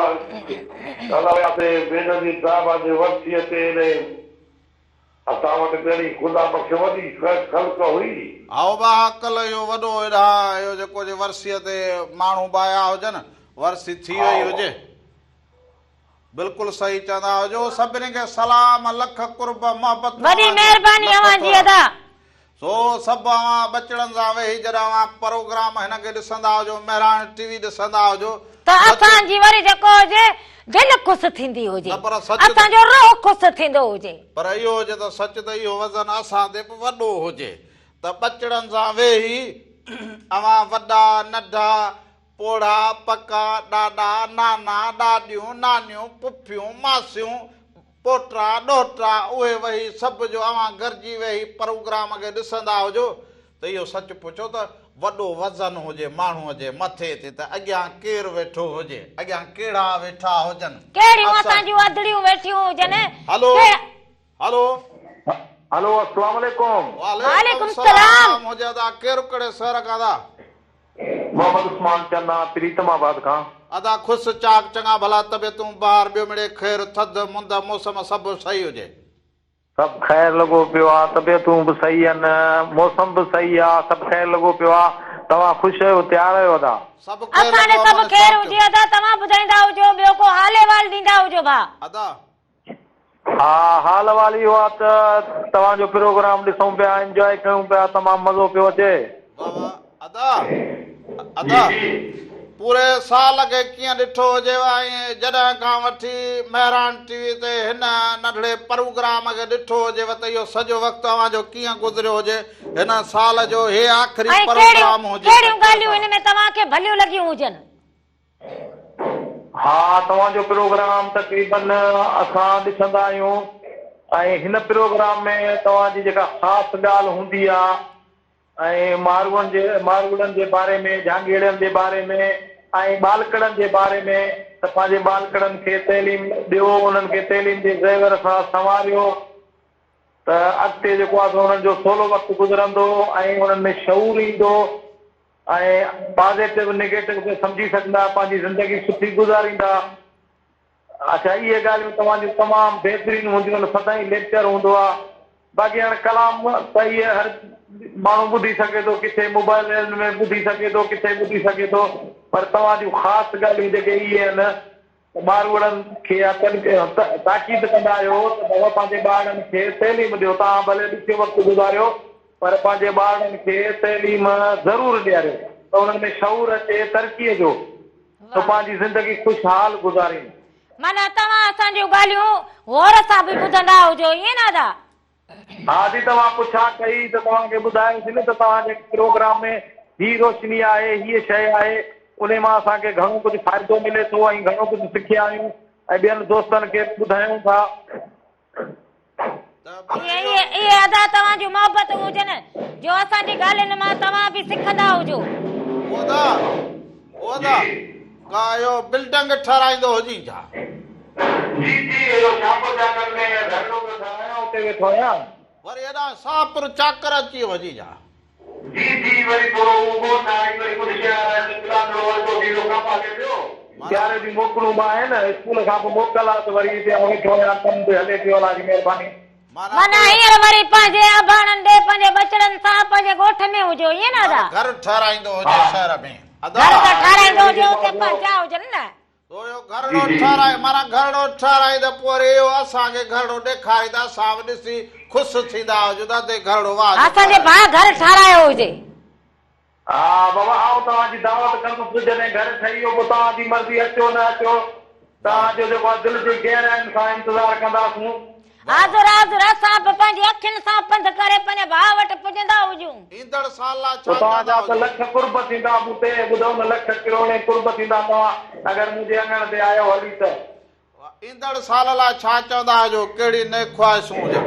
ادا وياسي بينظير صاحبه جي ورسيء تي انهي اسان وٽ ڳڙهي خدا بخش وڏي خلق هئي. هائو با عقل اهو وڏو ايڏانهن اهو جيڪو جي ورسيء تي ماڻهو به آيا هجن ورسي ٿي وئي هجي. بلڪل صحيح چوندا هجو سڀني کي سلام لک قرب محبتون وڏي اوهان جون مهرباني لک اوهان جي ٿورا. ادا. سو سڀ اوهان ٻچڙن سان ويهي جڏهن اوهان پروگرام هن کي ڏسندا هجو مهراڻ ٽي وي ڏسندا هجو ته سچ اسان جي وري جيڪو هجي دل خوش ٿيندي هجي نه پر سچ ته اسان جو روح خوش ٿيندو هجي. پر اهو هجي ته سچ ته اهو وزن اسان تي به وڏو هجي ته ٻچڙن سان ويهي اوهان وڏا ننڍا پوڙها، پڪا، ڏاڏا، نانا، ڏاڏيون، نانيون، پڦيون، ماسيون، پوٽا، ڏوهٽا، اهي ويهي سڀ جو اوهان گڏجي ويهي پروگرام کي ڏسندا هجو ته اهو سچ پڇو ته وڏو وزن هجي ماڻهوء جي مٿي تي ته اڳيان ڪير ويٺو هجي، اڳيان ڪهڙا ويٺا هجن. ڪهڙيون اسان. اسان جون ادڙيون ويٺيون هجن، هلو. ڪهڙا. هلو. هلو السلام عليڪم. وعليڪم السلام هجي ادا ڪير ڪهڙي شهر کان ادا. محمد عثمان چنا پريتم آباد کان. ادا خوش چاڪ چڱا ڀلا طبيعتون بهار ٻيو مڙئي خير ٿڌ مند موسم سڀ صحيح هجي. سڀ خير لڳو پيو آ طبيعتون به صحيح آهن موسم به صحيح آ سڀ خير لڳو پيو آ توهان خوش آهيو تيار آهيو ادا. سڀ خير اسان ڏي لڳو آ سڀ من خير چاڪ. هجي ادا توهان ٻڌائيندا هجو ٻيو ڪو حال احوال ڏيندا هجو ڀاء. ادا. ها حال احوال اهو آ ته توهان جو پروگرام ڏسون پيا انجواء ڪيون پيا تمام مزو پيو اچي. واه واه ادا ادا پوري سال کي ڪيئن ڏٺو هجيو ۽ جڏهن کان وٺي مهراڻ ٽي وي تي هن ننڍڙي پروگرام کي ڏٺو هجيو ته اهو سڄو وقت اوهان جو ڪيئن گذريو هجي هن سال جو هي آخري ۽ ڪهڙيون پروگرام هجي ته ڪهڙيون ڳالهيون ڪهڙا هن ۾ توهان کي ڀليون لڳيون هجن. ها توهان جو پروگرام تقريبن اسان ڏسندا آهيون ۽ هن پروگرام ۾ توهان جي جيڪا خاص ڳالهه هوندي آ ۽ ماروئن جي ماروئڙن جي باري ۾ جهانگيئڙن جي باري ۾ ۽ ٻالڪڙن جي باري ۾ ته پنهنجي ٻالڪڙن کي تعليم ڏيو انهن کي تعليم جي زيور سان سنواريو ته اڳتي جيڪو آ سو انهن جو سولو وقت گذرندو ۽ انهن ۾ شعور ايندو ۽ پازيٽو نيگيٽو کي سمجهي سگهندا، پنهنجي زندگي سٺي گذاريندا. اڇا اهي ڳالهيون توهان جون تمام بهترين هونديون آهن، سدائين ليڪچر هوندو آهي. باقي هاڻي ڪلام ته اهي هر ماڻهو ٻڌي سگهي ٿو، ڪٿي موبائل ۾ ٻڌي سگهي ٿو، ڪٿي ٻڌي سگهي ٿو، پر توهان جون خاص ڳالهيون جيڪي اهي آهن ته ٻاروڙن کي يا ڪن کي تاڪيد ڪندا آهيو ته بابا پنهنجي ٻارڙن کي تعليم ڏيو، توهان ڀلي ڏکيو وقت گذاريو پر پنهنجي ٻارڙن کي تعليم ضرور ڏياريو ته انهن ۾ شعور اچي ترقيء جو ته پنهنجي زندگي خوشحال گذارين. معنيٰ توهان اسان جون ڳالهيون غور سان به ٻڌندا هجو ائين نه ادا؟ ها جي توهان پڇا ڪئي ته توهان کي ٻڌايوسين نه ته توهان جي پروگرام ۾ هي روشني آهي هيء شيء آهي انهي مان اسان کي گهڻو ڪجهه فائدو ملي ٿو ۽ گهڻو ڪجهه سکيا آهيون ۽ ٻين دوستن کي به ٻڌايون ٿا. اهي اهي ادا توهان جون محبتون هجن جو اسان جي ڳالهين مان توهان به سکندا هجو. او ادا او ادا ڪا اهو بلڊنگ ٺهرائيندو هجين ڇا؟ جي جي اهو شاهپور چاڪر ۾ گهرڙو پيو ٺهرايان اتي ويٺو آهيان. وري هيڏانهن شاهپور چاڪر اچي ويو هجين ڇا؟ جي جي وري ٿورو اهو ڳوٺ آهي وري ڪجهه شهر آهي ته پلاٽڙو هلڪو ٿي ويو ڪم هلي پيو. سياري جون موڪلون به آهن اسڪول کان پوء موڪل آ ته وري هتي آئون ويٺو آهيان ڪم به هلي پيو الله جي مهرباني. معنيٰ هينئر وري پنهنجي اباڻن ڏي پنهنجي ٻچڙن سان پنهنجي ڳوٺ ۾ هجو ائين نه ادا؟ گهر ٺهرائيندو هجي شهر ۾ ادا. گهر ته ٺهرائيندو هجي اتي پنهنجا هجن نه. تو اهو گهرڙو ٺهرائي معنيٰ گهرڙو ٺهرائي ته پوء وري اهو اسان کي گهرڙو ڏيکاري ته اسان به ڏسي خوش ٿيندا هجون ته ادي گهرڙو واهه جو اسان جي ٺهرايو. ڀاء گهر ٺهرايو هجي. ها بابا آئون توهان جي دعوت ڪندس جڏهن گهر ٺهي ويو پوء توهان جي مرضي اچو نه اچو توهان جو جيڪو آهي دل جي گهراين سان انتظار ڪنداسون. حاضر حاضر اسان به پنهنجي اکين سان پنڌ ڪري پنهنجي ڀاء وٽ پڄندا هجون. ايندڙ سال لاء ڇا پوء توهان چوندا جا ته هجو؟ لک قرب ٿيندا مون تي، ٻڌو نه لک ڪروڙين قرب ٿيندا توهان اگر منهنجي اڱڻ تي آيو هلي ته. ايندڙ سال لاء ڇا چوندا هجو؟ ڪهڙي نيڪ خواهشون هجن؟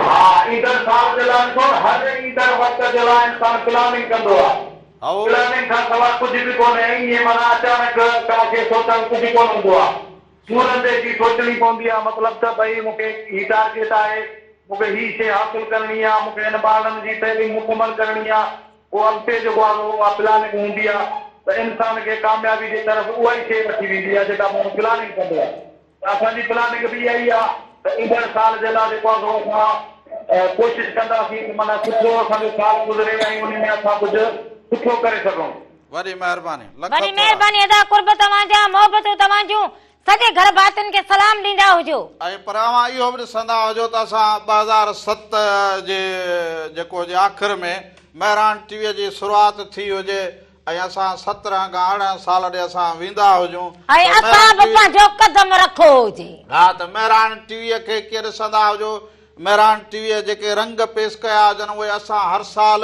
ها ايندڙ سال جي لاء ڏسو نه هر ايندڙ وقت جي لاء انسان پلاننگ ڪندو آهي. هائو. پلاننگ کان سواء ڪجهه به ڪونهي ائين معنيٰ اچانڪ ڪا شيء سوچڻ ڪجهه ڪونه هوندو آهي. دور انديشي سوچڻي پوندي آ مطلب ته ڀئي مون کي هي ٽارگيٽ آهي، مون کي هي شيء حاصل ڪرڻي آ، مون کي هن ٻارڙن جي تعليم مڪمل ڪرڻي آ، پوء اڳتي جيڪو آ سو اها پلاننگ هوندي آ ته انسان کي ڪاميابي جي طرف اها ئي شيء وٺي ويندي آ جيڪا ماڻهو پلاننگ ڪندو آ ته اسان جي پلاننگ به اها ئي آ ته ايندڙ سال جي لاء جيڪو آ سو اسان ڪوشش ڪنداسين ته معنيٰ سٺو اسان جو سال گذري ۽ ان ۾ اسان ڪجهه سٺو ڪري سگهون. وڏي مهرباني. لک وڏي ٿورا. مهرباني ادا قرب توهان جا محبتون توهان جون سڄي گهر ڀاتين کي سلام ڏيندا هجو. ۽ پر اوهان اهو به ڏسندا هجو ته اسان 2007 جي جيڪو هجي آخر ۾ مهراڻ ٽي وي جي شروعات ٿي هجي ۽ اسان 17 کان 18 سال ڏي اسان ويندا هجون ۽ ته اسان مهراڻ به ٽي وي پنهنجو قدم رکو هجي. ها ته مهراڻ ٽي وي کي ڪيئن ڏسندا هجو مهراڻ ٽي ويء جيڪي رنگ پيش ڪيا هجن اهي اسان هر سال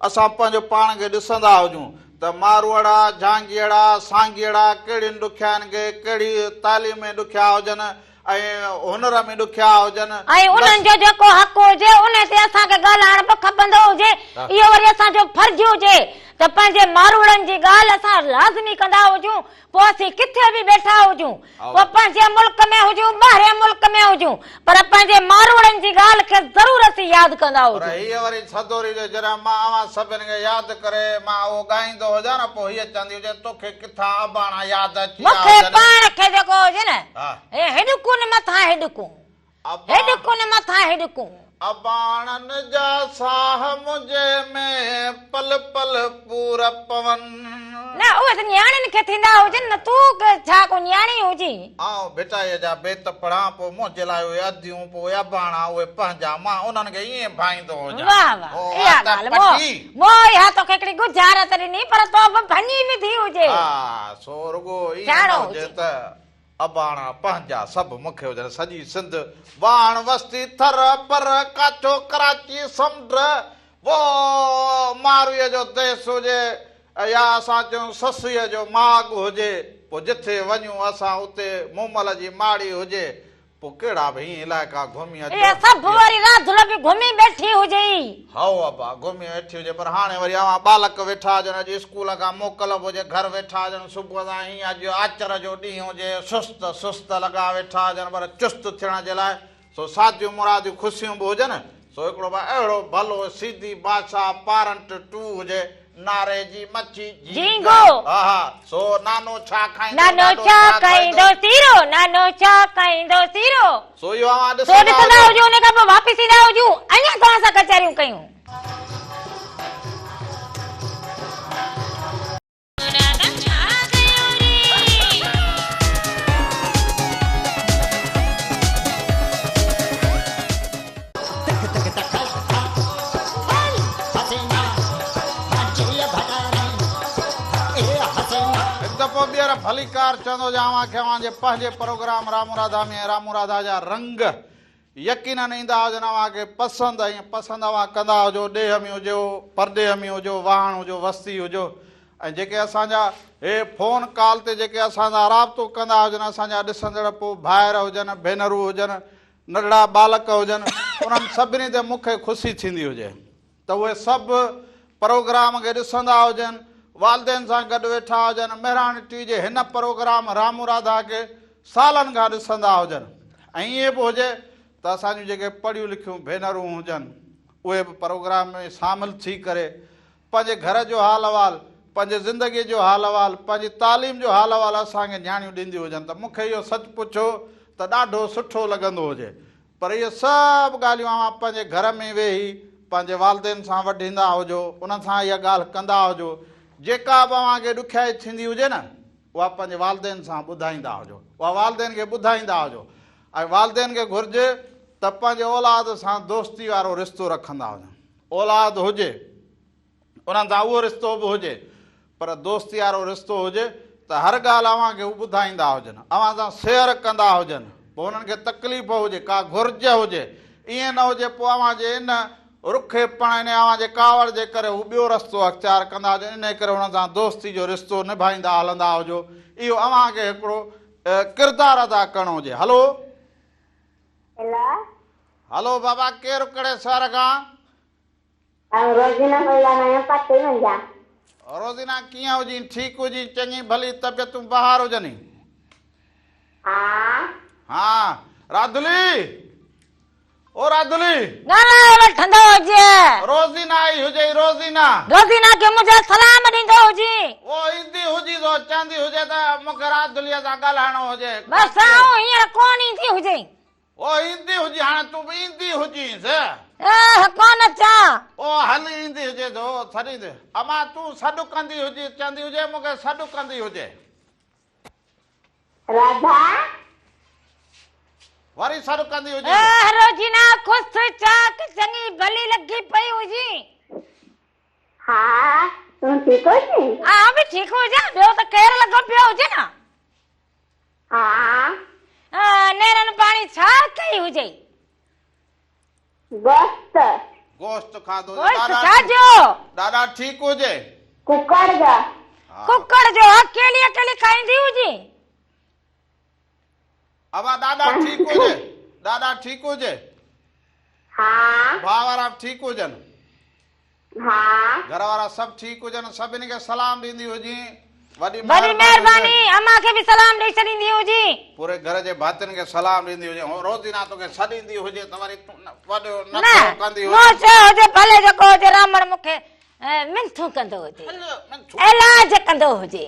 اسان پنهنجو پاڻ کي ڏسندا هجون ته ماروئڙا، جهانگيئڙا، سانگيئڙا ڪهڙين ڏکيائين کي ڪهڙي تعليم ۾ ڏکيا هجن ۽ هنر ۾ ڏکيا هجن. ۽ انهن جو جيڪو حق هجي انهي تي اسان کي ڳالهائڻ به کپندو هجي اهو وري اسان جو فرض هجي ته پنهنجي ماروئڙن جي ڳالهه اسان لازمي ڪندا هجون پوء اسين ڪٿي به ويٺا هجون، پوء پنهنجي ملڪ ۾ هجون، ٻاهرين ملڪ ۾ هجون، پر پنهنجي ماروئڙن جي ڳالهه کي ضرور اسين ياد ڪندا پر هجون. هيء وري سدوري جو جڏهن مان اوهان سڀن کي ياد ڪري مان اهو ڳائيندو هجان نه، پوء هيء چوندي هجي، توکي ڪٿان اباڻا ياد اچي مون ويا کي هجن. پاڻ کي جيڪو هجي نه، هي هڏڪون مٿان هڏڪون. هڏڪون مٿان هڏڪون. اباڻن جا ساهه منهنجي ۾ پل پل پور پون. نه اهي ته نياڻين کي ٿيندا هجن نه تون ڇا ڪو نياڻي هجين. آئون ڀٽائيء جا بيت پڙهان پوء منهنجي لاء اهي اديون پوء اهي اباڻا اهي پنهنجا مان انهن کي ائين ڀائيندو هجان. واه واه اها ڳالهه مون اها توکي هڪڙي ڳجهارت ڏني پر تو به ڀڃي وڌي هجي. ها سو رڳو ائين نه هجي ته. اباڻا پنهنجا سڀ مون کي هجن سڄي سنڌ واهڻ وستي ٿر بر ڪاڇو ڪراچي سمنڊ وو مارويء جو ديس هجي يا اسان چئون سسئيء جو ماڳ هجي پوء جٿي وڃون اسان اتي مومل جي ماڙي هجي پوء ڪهڙا به هين علائقا گهمي اچو. اهي سڀ وري راڌل به گهمي ٻيٺي هجي. هائو ابا، گهمي ويٺي هجي، پر هاڻي وري اوهان ٻالڪ ويٺا هجن، اڄ اسڪول کان موڪل به هجي، گهر ويٺا هجن، صبح سان هين اڄ آچر جو ڏينهن هجي، سست سست لڳا ويٺا هجن، پر چست ٿيڻ جي لاء سو ساديون مراديون خوشيون به هجن، سو هڪڙو به اهڙو ڀلو سيدي بادشاهه پارنٽ ٽو هجي، ناري جي مڇي جهينگو. ها ها سو نانو ڇا کائيندو نانو ڏاڏو ڇا ڇا کائيندو سيرو نانو ڇا کائيندو سيرو. سو اهو اوهان سو ڏسندا ڏسندا هجو. هجو ان کان پوء واپس ايندا هجون اڃا توهان سان ڪچهريون ڪيون. هڪ دفعو ٻيهر ڀليڪار چوندو هجان اوهان کي اوهان جي پنهنجي پروگرام رامو راڌا ۾ ۽ رامو راڌا جا رنگ يقينن ايندا هجن اوهان کي پسند ۽ پسند اوهان ڪندا هجو ڏيهه ۾ هجو پرڏيهه ۾ هجو واهڻ هجو وستي هجو ۽ جيڪي اسان جا هي فون ڪال تي جيڪي اسان سان رابطو ڪندا هجن اسان جا ڏسندڙ پوء ڀائر هجن ڀينرون هجن ننڍڙا ٻالڪ هجن انهن سڀني تي مون کي خوشي ٿيندي هجي ته اهي سڀ پروگرام کي ڏسندا هجن، والدين سان گڏ ويٺا هجن، مهراڻ ٽي وي جي هن پروگرام رامو راڌا کي سالن کان ڏسندا هجن ۽ ائين به هجي ته اسان جون جيڪي پڙهيون لکيون ڀينرون هجن اهي به پروگرام ۾ شامل ٿي ڪري پنهنجي گهر جو حال احوال، پنهنجي زندگيء جو حال احوال، پنهنجي تعليم جو حال احوال اسان کي نياڻيون ڏينديون هجن ته مون کي اهو سچ پڇو ته ڏاڍو سٺو لڳندو هجي. پر اهي سڀ ڳالهيون اوهان پنهنجي گهر ۾ ويهي پنهنجي والدين سان وڍيندا هجو، انهن سان اها ڳالهه ڪندا هجو. جيڪا به اوهان کي ڏکيائي ٿيندي هجي نه، اها پنهنجي والدين سان ٻڌائيندا هجو، اها والدين کي ٻڌائيندا هجو ۽ والدين کي گهرجي ته پنهنجي اولاد سان دوستي وارو رشتو رکندا هجن. اولاد هجي، انهن سان اهو رشتو به هجي، پر دوستيارو رشتو هجي ته هر ڳالهه اوهان کي هو ٻڌائيندا هجن، اوهان سان شيئر ڪندا هجن. پوء هنن کي تڪليف هجي، ڪا گهرج هجي، ائين نه هجي پوء اوهان جي ان رکي پڻ ۽ اوهان جي ڪاوڙ جي ڪري هو ٻيو رستو اختيار ڪندا هجن، انهيء ڪري هنن سان دوستي جو رشتو نڀائيندا هلندا هجو، اهو اوهان کي هڪڙو ڪردار ادا ڪرڻو هجي. هلو. هيلو. هلو بابا ڪير ڪهڙي شهر کان؟ آئون روزينا پئي ڳالهايان پاتي منجهان. روزينا ڪيئن هجين ٺيڪ هجين چڱي ڀلي طبيعتون بهار هجني. ها. ها راڌلي او راڌلي. ڳالهائي وٺندو هجي. روزينا آئي هجئي روزينا. روزينا کي منهنجا سلام ڏيندو هجين. او ايندي هجي سو چوندي هجي ته مونکي راڌليء سان ڳالهائڻو هجي. بس آئون هينئر ڪونه ايندي هجئين. او ايندي هجي هاڻي تون به ايندي هجينس. اهه ڪونه اچان. او هل ايندي هجي ٿو سڏيندي. امان تون سڏ ڪندي هجي چوندي هجي مون کي سڏ ڪندي هجي. راڌا. وري سڏ ڪندي هجي. اهه روجينا خوش چاڪ چڱي ڀلي لڳي پئي هجين. ها تون ٺيڪ هجين. آئون به ٺيڪ هجان ٻيو ته خير لڳو پيو هجي نه. ها. نيرن پاڻي ڇا ڪئي هجئي؟ گوشت. گوشت کاڌو هجي. گوشت ڇا جو؟ ڏاڏا ٺيڪ هجي. ڪڪڙ جو. ڪڪڙ جو اڪيلي اڪيلي کائيندي هجين. ابا ڏاڏا ٺيڪ هجي. ڏاڏا ٺيڪ هجي. ها. ڀاء وارا به ٺيڪ هجن. ها. گهر وارا سڀ ٺيڪ هجن سڀني کي سلام ڏيندي هجين وڏي وڏي مهرباني امان کي به سلام ڏئي ڇڏيندي هجين. پوري گهر جي ڀاتين کي سلام ڏيندي هجين هو روزينا توکي سڏيندي هجي ته وري تون وڏو نه نخرو ڪندي مون هجين. چيو هجي ڀلي جيڪو هجي رامڻ مون کي منٿون ڪندو هجي علاج ڪندو هجي.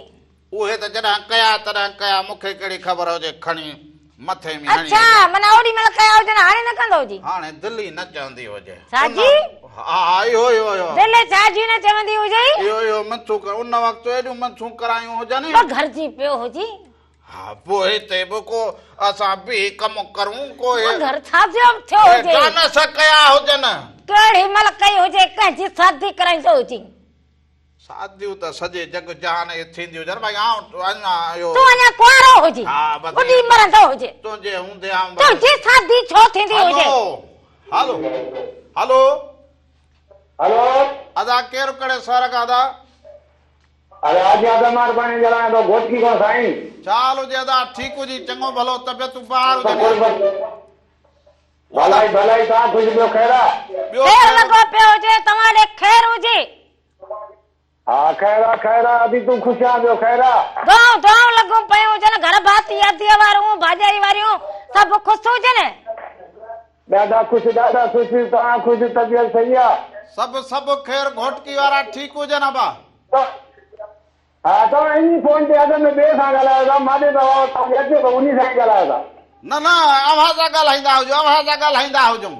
اهي ته جڏهن ڪيا تڏهن ڪيا مون کي ڪهڙي خبر هجي کڻي مٿي ۾ هڻي اڇا معنيٰ اوڏي مهل ڪيا هجن هاڻي نه ڪندو هجي. هاڻي دل ئي نه چوندي هجي. ڇا جي؟ ها ها اهو اهو اهو. دل ڇا جي نه چوندي هجئي؟ اهو اهو منٿون ڪر ان وقت ايڏيون منٿون ڪرايون هجن. ٻه گهرجي پيو هجي. ها پوء هتي به ڪو اسان بيهي ڪم ڪرون ڪو هي. ٻه گهر ڇا جو ٿيو هجي. ڊانس ڪيا هجن. ڪهڙي مهل ڪئي هجي ڪنهن جي شادي ڪرائيندو هجي. شاديون ته سڄي جڳ جهان جي ٿينديون هجن ڀائي آئون اڃا اهو. تون اڃا ڪنوارو هجين. ها بس ٻڏي مرندو هجين. تنهنجي هوندي آئون بس. تنهنجي شادي ڇو ٿيندي هجي. هلو هلو هلو. هلو. ادا ڪير ڪهڙي شهر کان ادا. ادا اڄ ادا مهرباني ڳالهايان ٿو گهوٽڪي کان سائين. ڇا حال هجي ادا ٺيڪ هجي چڱو ڀلو طبيعتون بهار هجن. ڀلائي ڀلائي توهان خوش ٻيو خير آ. ٻيو خير لڳو پيو هجي توهان ڏي خير هجي. ها خير آ خير آ ادي تون خوش آ ٻيو خير آ. دعائون دعائون لڳون پيون هجن گهر ڀاتي اديء وارون ڀاڄائي واريون سڀ خوش هجن. ڏاڍا خوش ڏاڍا خوش توهان خوش طبيعت صحيح آ. سڀ سڀ خير گهوٽڪي وارا ٺيڪ هجن ابا. ها توهان انهي فون تي اڳ ۾ ٻئي سان ڳالهايو ٿا مان ڏي ته توهان کي اچي ٿو انهي سان ئي ڳالهايو ٿا. نه نه اوهان سان ڳالهائيندا هجون اوهان سان ڳالهائيندا هجون.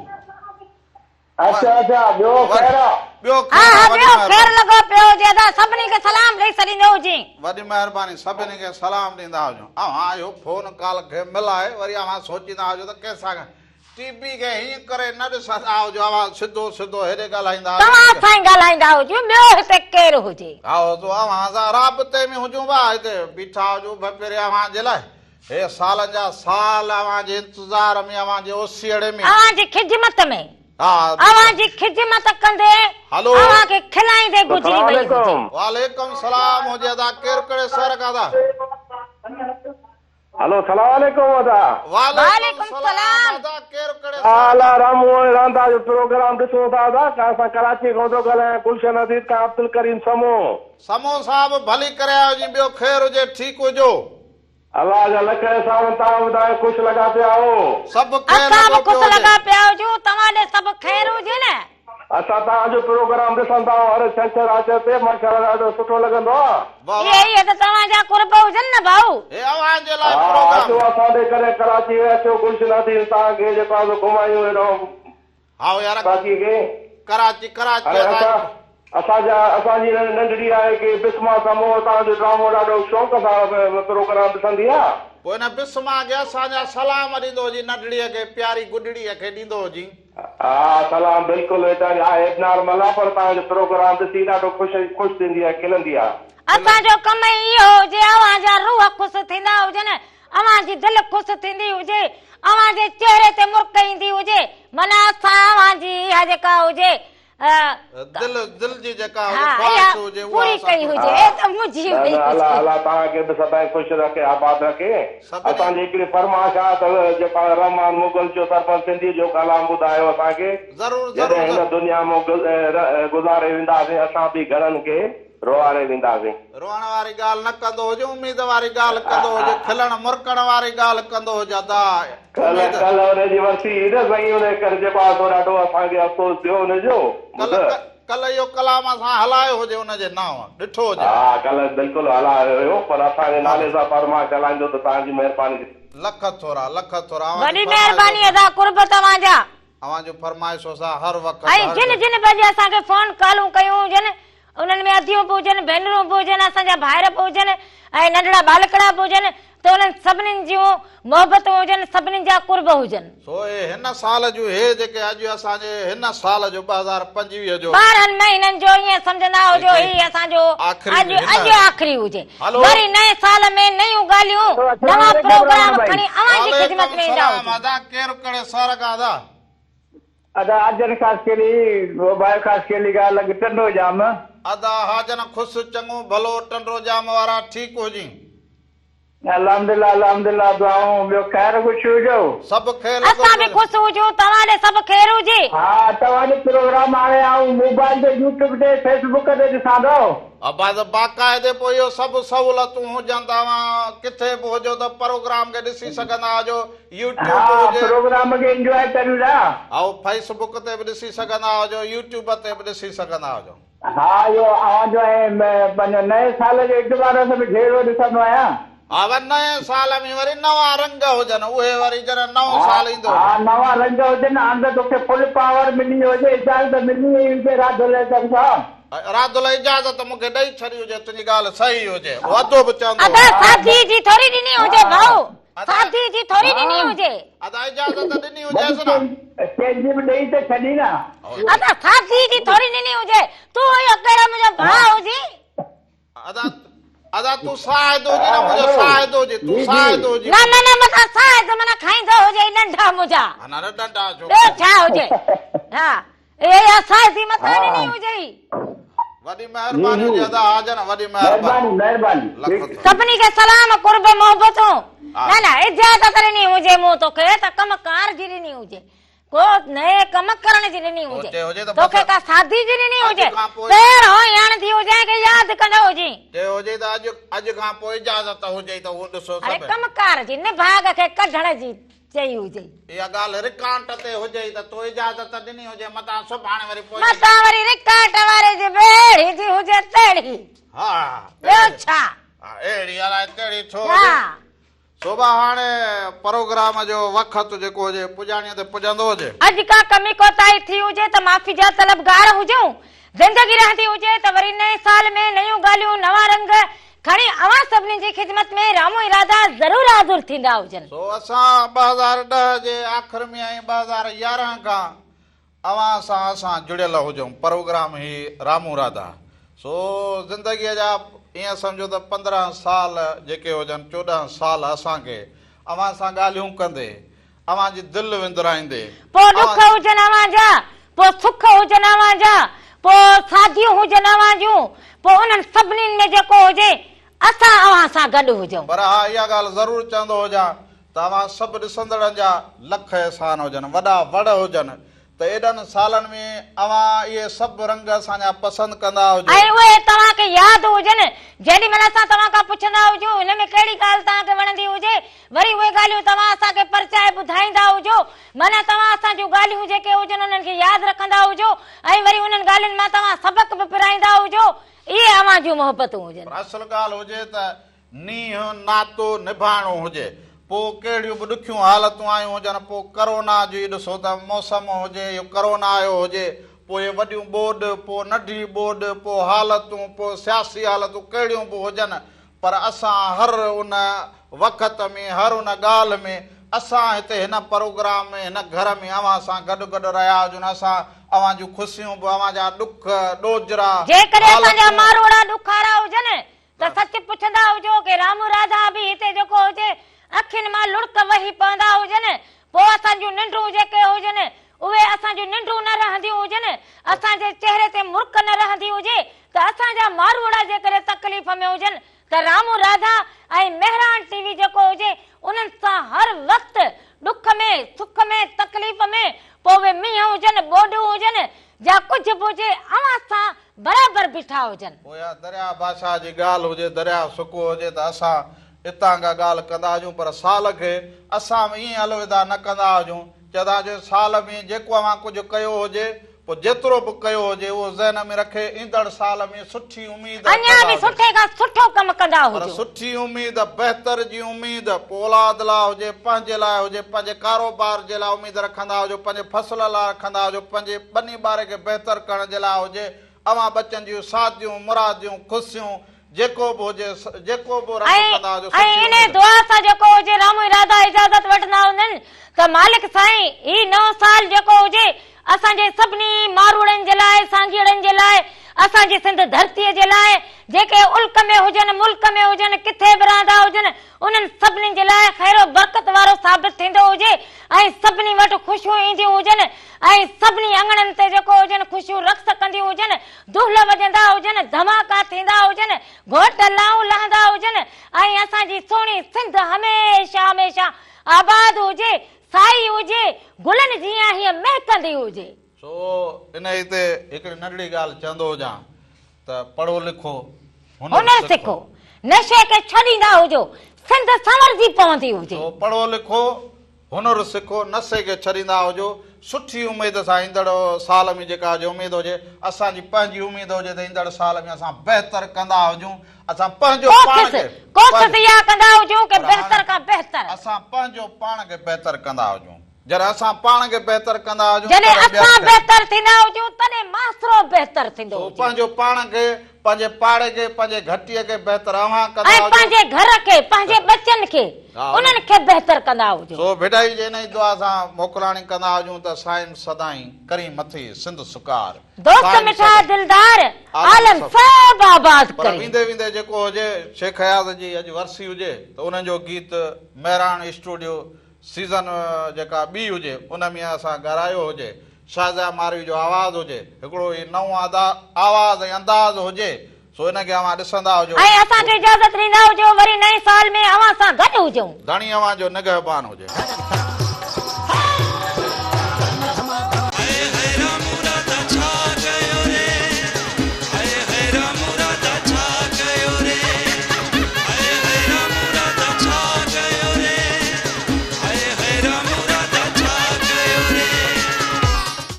اڇا اڇا ٻيو خير آ. ٻيو ها خير ها آ وڏي ٻيو خير مهرباني. لڳو پيو هجي ادا سڀني کي سلام ڏئي ڇڏيندو هجين. وڏي مهرباني سڀني کي سلام ڏيندا هجون. اوهان اهو فون ڪال کي ملائي وري اوهان سوچيندا هجو ته ڪنهن سان ٽي وي کي هيئن ڪري نه ڏسندا هجو اوهان سڌو سڌو هيڏي ڳالهائيندا هجو. توهان سان ئي ڳالهائيندا هجون ٻيو هتي ڪير هجي. هائو سو اوهان سان رابطي ۾ هجون ڀا هتي بيٺا هجون ڀپيري اوهان جي لاء هي سالن جا سال اوهان جي انتظار ۾ اوهان جي اوسيئڙي ۾. اوهان جي خدمت ۾. ها اوهان جي خدمت ڪندي هلو. اوهان کي کلائيندي گذري وئي هجي. وعليڪم سلام هجي ادا ڪير ڪهڙي شهر کان ادا. هلو سلام عليڪم ادا. وعليڪم سلام ادا ڪير ڪهڙي ڇا حال آ رامو ۽ رانڌا جو پروگرام ڏسو ٿا ادا ڪا اسان ڪراچي کان ٿو ڳالهايان گلشن عزيز کان عبدالڪريم سمو. سمو صاحب ڀلي ڪري آيو جي ٻيو خير هجي ٺيڪ هجو. الله جا لک احسان توهان ٻڌايو خوش لڳا پيا آهو. سڀ خير اسان به لڳو خوش پيو هجي. لڳا پيا هجون توهان ڏي سڀ خير هجي نه. اسان توهان جو پروگرام ڏسندا آهيون هر ڇنڇر آچر تي ماشاءالله ڏاڍو سٺو لڳندو آ. واه اهي واه. اهي ته توهان جا قرب هجن نه ڀائو. هي اوهان جي لاء ها پروگرام. اچو اسان ڏي ڪڏهن ڪراچي ۾ اچو گلشن حديث توهان کي جيڪو آ سو گهمايون هيڏانهن هائو يار ڪراچي کي. ڪراچي ڪراچي هاڻي اسان اسان اسان جا اسان جي ننڍڙي آهي ڪي بسما سمو توهان جو ڊرامو ڏاڍو شوق سان پروگرام ڏسندي آ. پوء ان بسما کي اسان جا سلام ڏيندو هجين ننڍڙيء کي پياري گڏڙيء کي ڏيندو هجين. ها سلام بلڪل ويچاري آهي ايبنارمل آ پر توهان جو پروگرام ڏسي ڏاڍو خوش خوش ٿيندي آ کلندي آ. اسان جو ڪم ئي اهو هجي اوهان جا روح خوش ٿيندا هجن اوهان جي دل خوش ٿيندي هجي اوهان جي چهري تي مرڪ ايندي هجي، معنيٰ اسان اوهان جي اها جيڪا هجي دل دل جي جيڪا هجي خواهش هجي اها پوري ڪئي هجي اي ته منهنجي نه نه الله الله توهان کي به سدائين خوش رکي آباد رکي اسان جي هڪڙي فرمائش آ ته جيڪا رحمان مغل جو سربت سنڌي جو ڪلام ٻڌايو اسان کي ضرور جڏهن هن دنيا مون گذاري وينداسين اسان به گهڻن کي روئاري وينداسين. روئڻ واري ڳالهه نه ڪندو هج اميد واري ڳالهه ڪندو هج کلڻ مرڪڻ واري ڳالهه ڪندو هج ادا ڪلهه ڪلهه ان جي ورسي هئي نه سائين ان ڪري جيڪو آ سو ڏاڍو اسان کي افسوس ٿيو ان جو ٻڌ. ڪلهه اهو ڪلام اسان هلايو هجي ان جي نانء ڏٺو هجي. ها ڪلهه بلڪل هلايو هيو پر اسان جي نالي سان فرمائش هلائيندو ته توهان جي مهرباني ٿيندي. لک ٿورا لک ٿورا اوهان وڏي جي فرمائش مهرباني ادا قرب توهان جا. اوهان جون فرمائشون اسان هر وقت ۽ هر جن جن به اڄ اسان کي فون ڪالون ڪيون هجن انهن ۾ اديون به هجن، ڀينرون به هجن، اسان جا ڀائر به هجن ۽ ننڍڙا ٻالڪڙا به هجن ته انهن سڀنين جون محبتون هجن، سڀنين جا قرب هجن. سو اهي هن سال جون هي جيڪي اڄ اسان جي هن سال جو 2025 جو. 12 مهينن جو ائين سمجهندا هجو هي اسان جو آخري اڄ اڄ آخري هجي. هلو. وري نئين سال ۾ نيون ڳالهيون، السلام نوان عليڪم پروگرام رحمان ڀائي. کڻي اوهان جي وعليڪم خدمت ۾ ايندا السلام هجون. ادا ڪير ڪهڙي شهر کان ادا. ادا حاجن خاصخيلي ڀائي خاصخيلي کان لڳ ٽنڊو ڄام. ادا حاجن خوش چڱو ڀلو ٽنڊو ڄام وارا ٺيڪ هجين. الحمدلله الحمدلله دعائون ٻيو خير خوشي هجو. سڀ خير لڳو اسان به پيو. خوش هجون توهان ڏي سڀ خير هجي. ها توهان جو پروگرام هاڻي آئون موبائل تي يوٽيوب تي فيس بڪ تي ڏسان ٿو. ابا ته باقاعدي پوء اهو سڀ سهولتون هجن ته اوهان ڪٿي به هجو ته پروگرام کي ڏسي سگهندا هجو يوٽيوب ها هجي. پروگرام کي انجواء ڪريون ٿا. هائو فيس بڪ تي به ڏسي سگهندا هجو يوٽيوب تي به ڏسي سگهندا هجو. ها اهو اوهان جو ۽ پنهنجو نئين سال جو اعتبار سان به ڍيرو ڏسندو آهيان. ها وري نئين سال ۾ وري نوان رنگ هجن اهي وري جڏهن نئون ها سال ايندو ها هجي. نوان رنگ هجن هاڻ ته توکي فل پاور ملي هجي اجازت ملي وئي هجي راڌل طرفان. راڌل اجازت مون کي ڏئي ڇڏي هجي تنهنجي ڳالهه صحيح هجي اهو ادو به چوندو ادا هو. ساڌي جي ٿوري ڏني هجي ڀائو ساڌي جي ٿوري ڏني هجي. ادا اجازت ڏني هجيس نه. ڪنهن جي به ڏئي ته ڇڏي نه. ادا ساڌي جي ٿوري ڏني هجي تون اهو ڪهڙو منهنجو ڀاء هجين. ادا ادا تون ساهد هجين نه منهنجو ساهد هجي تون ساهد هجين. نه نه نه متان ساهد معنيٰ کائيندو هجي ڏنڊا منهنجا. نه نه ڏنڊا ڇو. ٻيو ڇا هجي ها. اها ساهدي متان ڏني هجئي. وڏي مهرباني هجي ادا حاجن وڏي مهرباني. مهرباني لک ٿورا. سڀني کي سلام قرب محبتون. نه نه اجازت ڏني هجي مون توکي ته ڪم ڪار جي ڏني هجي ڪو نئين ڪم ڪرڻ جي ڏني هجي توکي ڪا سادي جي ڏني هجي پير هنئي هڻندي هجين کي ياد ڪندو هجين. چيو هجي ته اڄ اڄ کان پوء اجازت هجئي ته هو ڏسو سڀ. اڙي ڪم ڪار جي نڀاڳ کي ڪڍڻ جي. چئي هجئي. اها ڳالهه رڪانٽ تي هجئي ته تو اجازت ڏني هجي متان سڀاڻي وري پوء. متان وري رڪانٽ واري جي به اهڙي جي هجي تهڙي. ها. ٻيو ڇا. ها اهڙي الائي ڪهڙي ڇو هجي. سوڀا هاڻي پروگرام جو وقت جيڪو هجي پڄاڻيء تي پڄندو هجي. اڄ ڪا ڪمي ڪوتاهي ٿي هجي ته معافي جا طلبگار هجون. زندگي رهندي هجي ته وري نئين سال ۾ نيون ڳالهيون نوان رنگ کڻي اوهان سڀني جي خدمت ۾ رامو ۽ راڌا ضرور حاضر ٿيندا هجن. سو اسان 2010 جي آخر ۾ ۽ 2011 کان اوهان سان اسان جڙيل هجون پروگرام هي رامو راڌا سو زندگيء جا ائين سمجهو ته 15 سال جيڪي هجن 14 سال اسان کي اوهان سان ڳالهيون ڪندي اوهان جي دل وندرائيندي. پوء ڏک هجن اوهان جا، پوء سک هجن اوهان جا، پوء شاديون هجن اوهان جون، پوء انهن سڀني ۾ جيڪو هجي، اسان اوهان سان گڏ هجون. پر ها اها ڳالهه ضرور چوندو هجان ته اوهان سڀ ڏسندڙن جا لک احسان هجن، وڏا وڙ هجن ته ايڏن سالن ۾ اوهان اهي سڀ رنگ اسان جا پسند ڪندا هجو. ۽ اهي توهان کي ياد هجن، جيڏي مهل اسان توهان کان پڇندا هجون، هن ۾ ڪهڙي ڳالهه توهان کي وڻندي هجي، وري اهي ڳالهيون توهان اسان کي پرچائي ٻڌائيندا هجو، معنيٰ توهان اسان جون ڳالهيون جيڪي هجن انهن کي ياد رکندا هجو ۽ وري انهن ڳالهين مان توهان سبق به پرائيندا هجو، اهي اوهان جون محبتون هجن. پر اصل ڳالهه هجي ته نينهن ناتو نڀائڻو هجي، پوء ڪهڙيون به ڏکيون حالتون آيون هجن، پوء ڪرونا جو ئي ڏسو ته موسم هجي، اهو ڪرونا آيو هجي، پوء اهي وڏيون ٻوڏ، پوء ننڍي ٻوڏ، پوء حالتون، پوء سياسي حالتون ڪهڙيون به هجن، پر اسان هر ان وقت ۾ هر ان ڳالهه ۾ اسان هتي هن پروگرام ۾ هن گهر ۾ اوهان سان گڏ گڏ رهيا هجون اسان اوهان جون خوشيون به اوهان جا ڏک ڏوجرا جيڪڏهن اسان جا حالتون. ماروئڙا ڏکارا هجن ته سچ پڇندا هجو ڪي رامو راڌا به هتي جيڪو هجي اکين مان لڙڪ وهي پوندا هجن. پوء اسان جون ننڊون جيڪي هجن، اهي اسان جون ننڊون نه رهنديون هجن، اسان جي چهري تي مرڪ نه رهندي هجي ته اسان جا ماروئڙا جيڪڏهن تڪليف ۾ هجن ته رامو راڌا ۽ مهراڻ ٽي وي جيڪو هجي انهن سان هر وقت ڏک ۾ سک ۾ تڪليف ۾ پوء اهي مينهن هجن، ٻوڏون هجن جا ڪجهه به هجي اوهان سان برابر بيٺا هجن. پوء اها درياء بادشاهه جي ڳالهه هجي، درياء سڪو هجي ته اسان اتان ڪا ڳالهه ڪندا هجون پر سال کي اسان به ائين الوداع نه ڪندا هجون، چوندا هجون سال ۾ جيڪو اوهان ڪجهه ڪيو هجي پوء جيترو به ڪيو هجي اهو ذهن ۾ رکي ايندڙ سال ۾ سٺي اميد اڃا رکندا به هجو. سٺي کان سٺو ڪم ڪندا پر هجو. سٺي اميد، بهتر جي اميد، پوء اولاد لاء هجي، پنهنجي لاء هجي، پنهنجي ڪاروبار جي لاء اميد رکندا هجو، پنهنجي فصل لاء رکندا هجو، پنهنجي ٻني ٻاري کي بهتر ڪرڻ جي لاء هجي، اوهان ٻچن جون ساديون، مراديون، خوشيون، جيڪو به هجي، جيڪو به رنگ ۽ ڪندا هجو، ۽ سٺي انهي اميد. دعا سان جيڪو هجي رامو ۽ راڌا اجازت وٺندا هوندن ته مالڪ سائين هي نئون سال جيڪو هجي اسان جي سڀني ماروئڙن جي لاء، سانگيئڙن جي لاء، اسان جي سنڌ ڌرتيء جي لاء، جيڪي الڪ ۾ هجن، ملڪ ۾ هجن، ڪٿي به رهندا هجن، انهن سڀني جي لاء خير و برڪت وارو ثابت ٿيندو هجي ۽ سڀني وٽ خوشيون اينديون هجن ۽ سڀني اڱڻن تي جيڪو هجن خوشيون رقص ڪنديون هجن، دهل وڄندا هجن، ڌماڪا ٿيندا هجن، گهوٽ لائون لهندا هجن ۽ اسان جي سهڻي سنڌ هميشه هميشه آباد هجي، سائي هجي، گلن جيان هيء مهڪندي هجي. سو انهيء تي هڪڙي ننڍڙي ڳالهه چوندو هجان ته پڙهو لکو، هنر سکو، نشي کي ڇڏيندا هجو، سنڌ سنورجي پوندي هجي. سو پڙهو لکو، هنر سکو، نشي کي ڇڏيندا هجو، سٺي اميد سان ايندڙ سال ۾ جيڪا هجي اميد هجي، اسان جي پنهنجي اميد هجي ته ايندڙ سال ۾ اسان بهتر ڪندا هجون، اسان پنهنجو پاڻ کي ڪوشش اها ڪندا هجون ڪه بهتر کان بهتر. اسان پنهنجو پاڻ کي بهتر ڪندا هجون. جڏهن اسان پاڻ کي بهتر ڪندا هجون جڏهن تڏهن ٻين اسان کي. بهتر ٿيندا هجون تڏهن معاشرو بهتر ٿيندو سو هجي. پنهنجو پاڻ کي، پنهنجي پاڙي کي، پنهنجي گهٽيء کي بهتر اوهان ڪندا ۽ هجو. پنهنجي گهر کي، پنهنجي ٻچن کي، انهن کي بهتر ڪندا هجو. سو ڀٽائي جي انهي دعا سان موڪلاڻي ڪندا هجون ته سائين سدائين ڪرين مٿي سنڌ سڪار. دوست سائين مٺا سدائين دلدار عالم سڀ آباد پر ڪرين. ويندي ويندي جيڪو هجي شيخ اياز جي اڄ ورسي هجي ته انهن جو گيت مهراڻ اسٽوڊيو سيزن جيڪا ٻي هجي ان ۾ اسان ڳارايو هجي شازيا ماروي جو آواز هجي هڪڙو هي نئون ادا آواز ۽ انداز هجي سو ان کي اوهان ڏسندا هجو. ۽ اسان کي اجازت ڏيندا هجو وري نئين سال ۾ اوهان سان گڏ هجون. ڌڻي اوهان جو نگهبان هجي.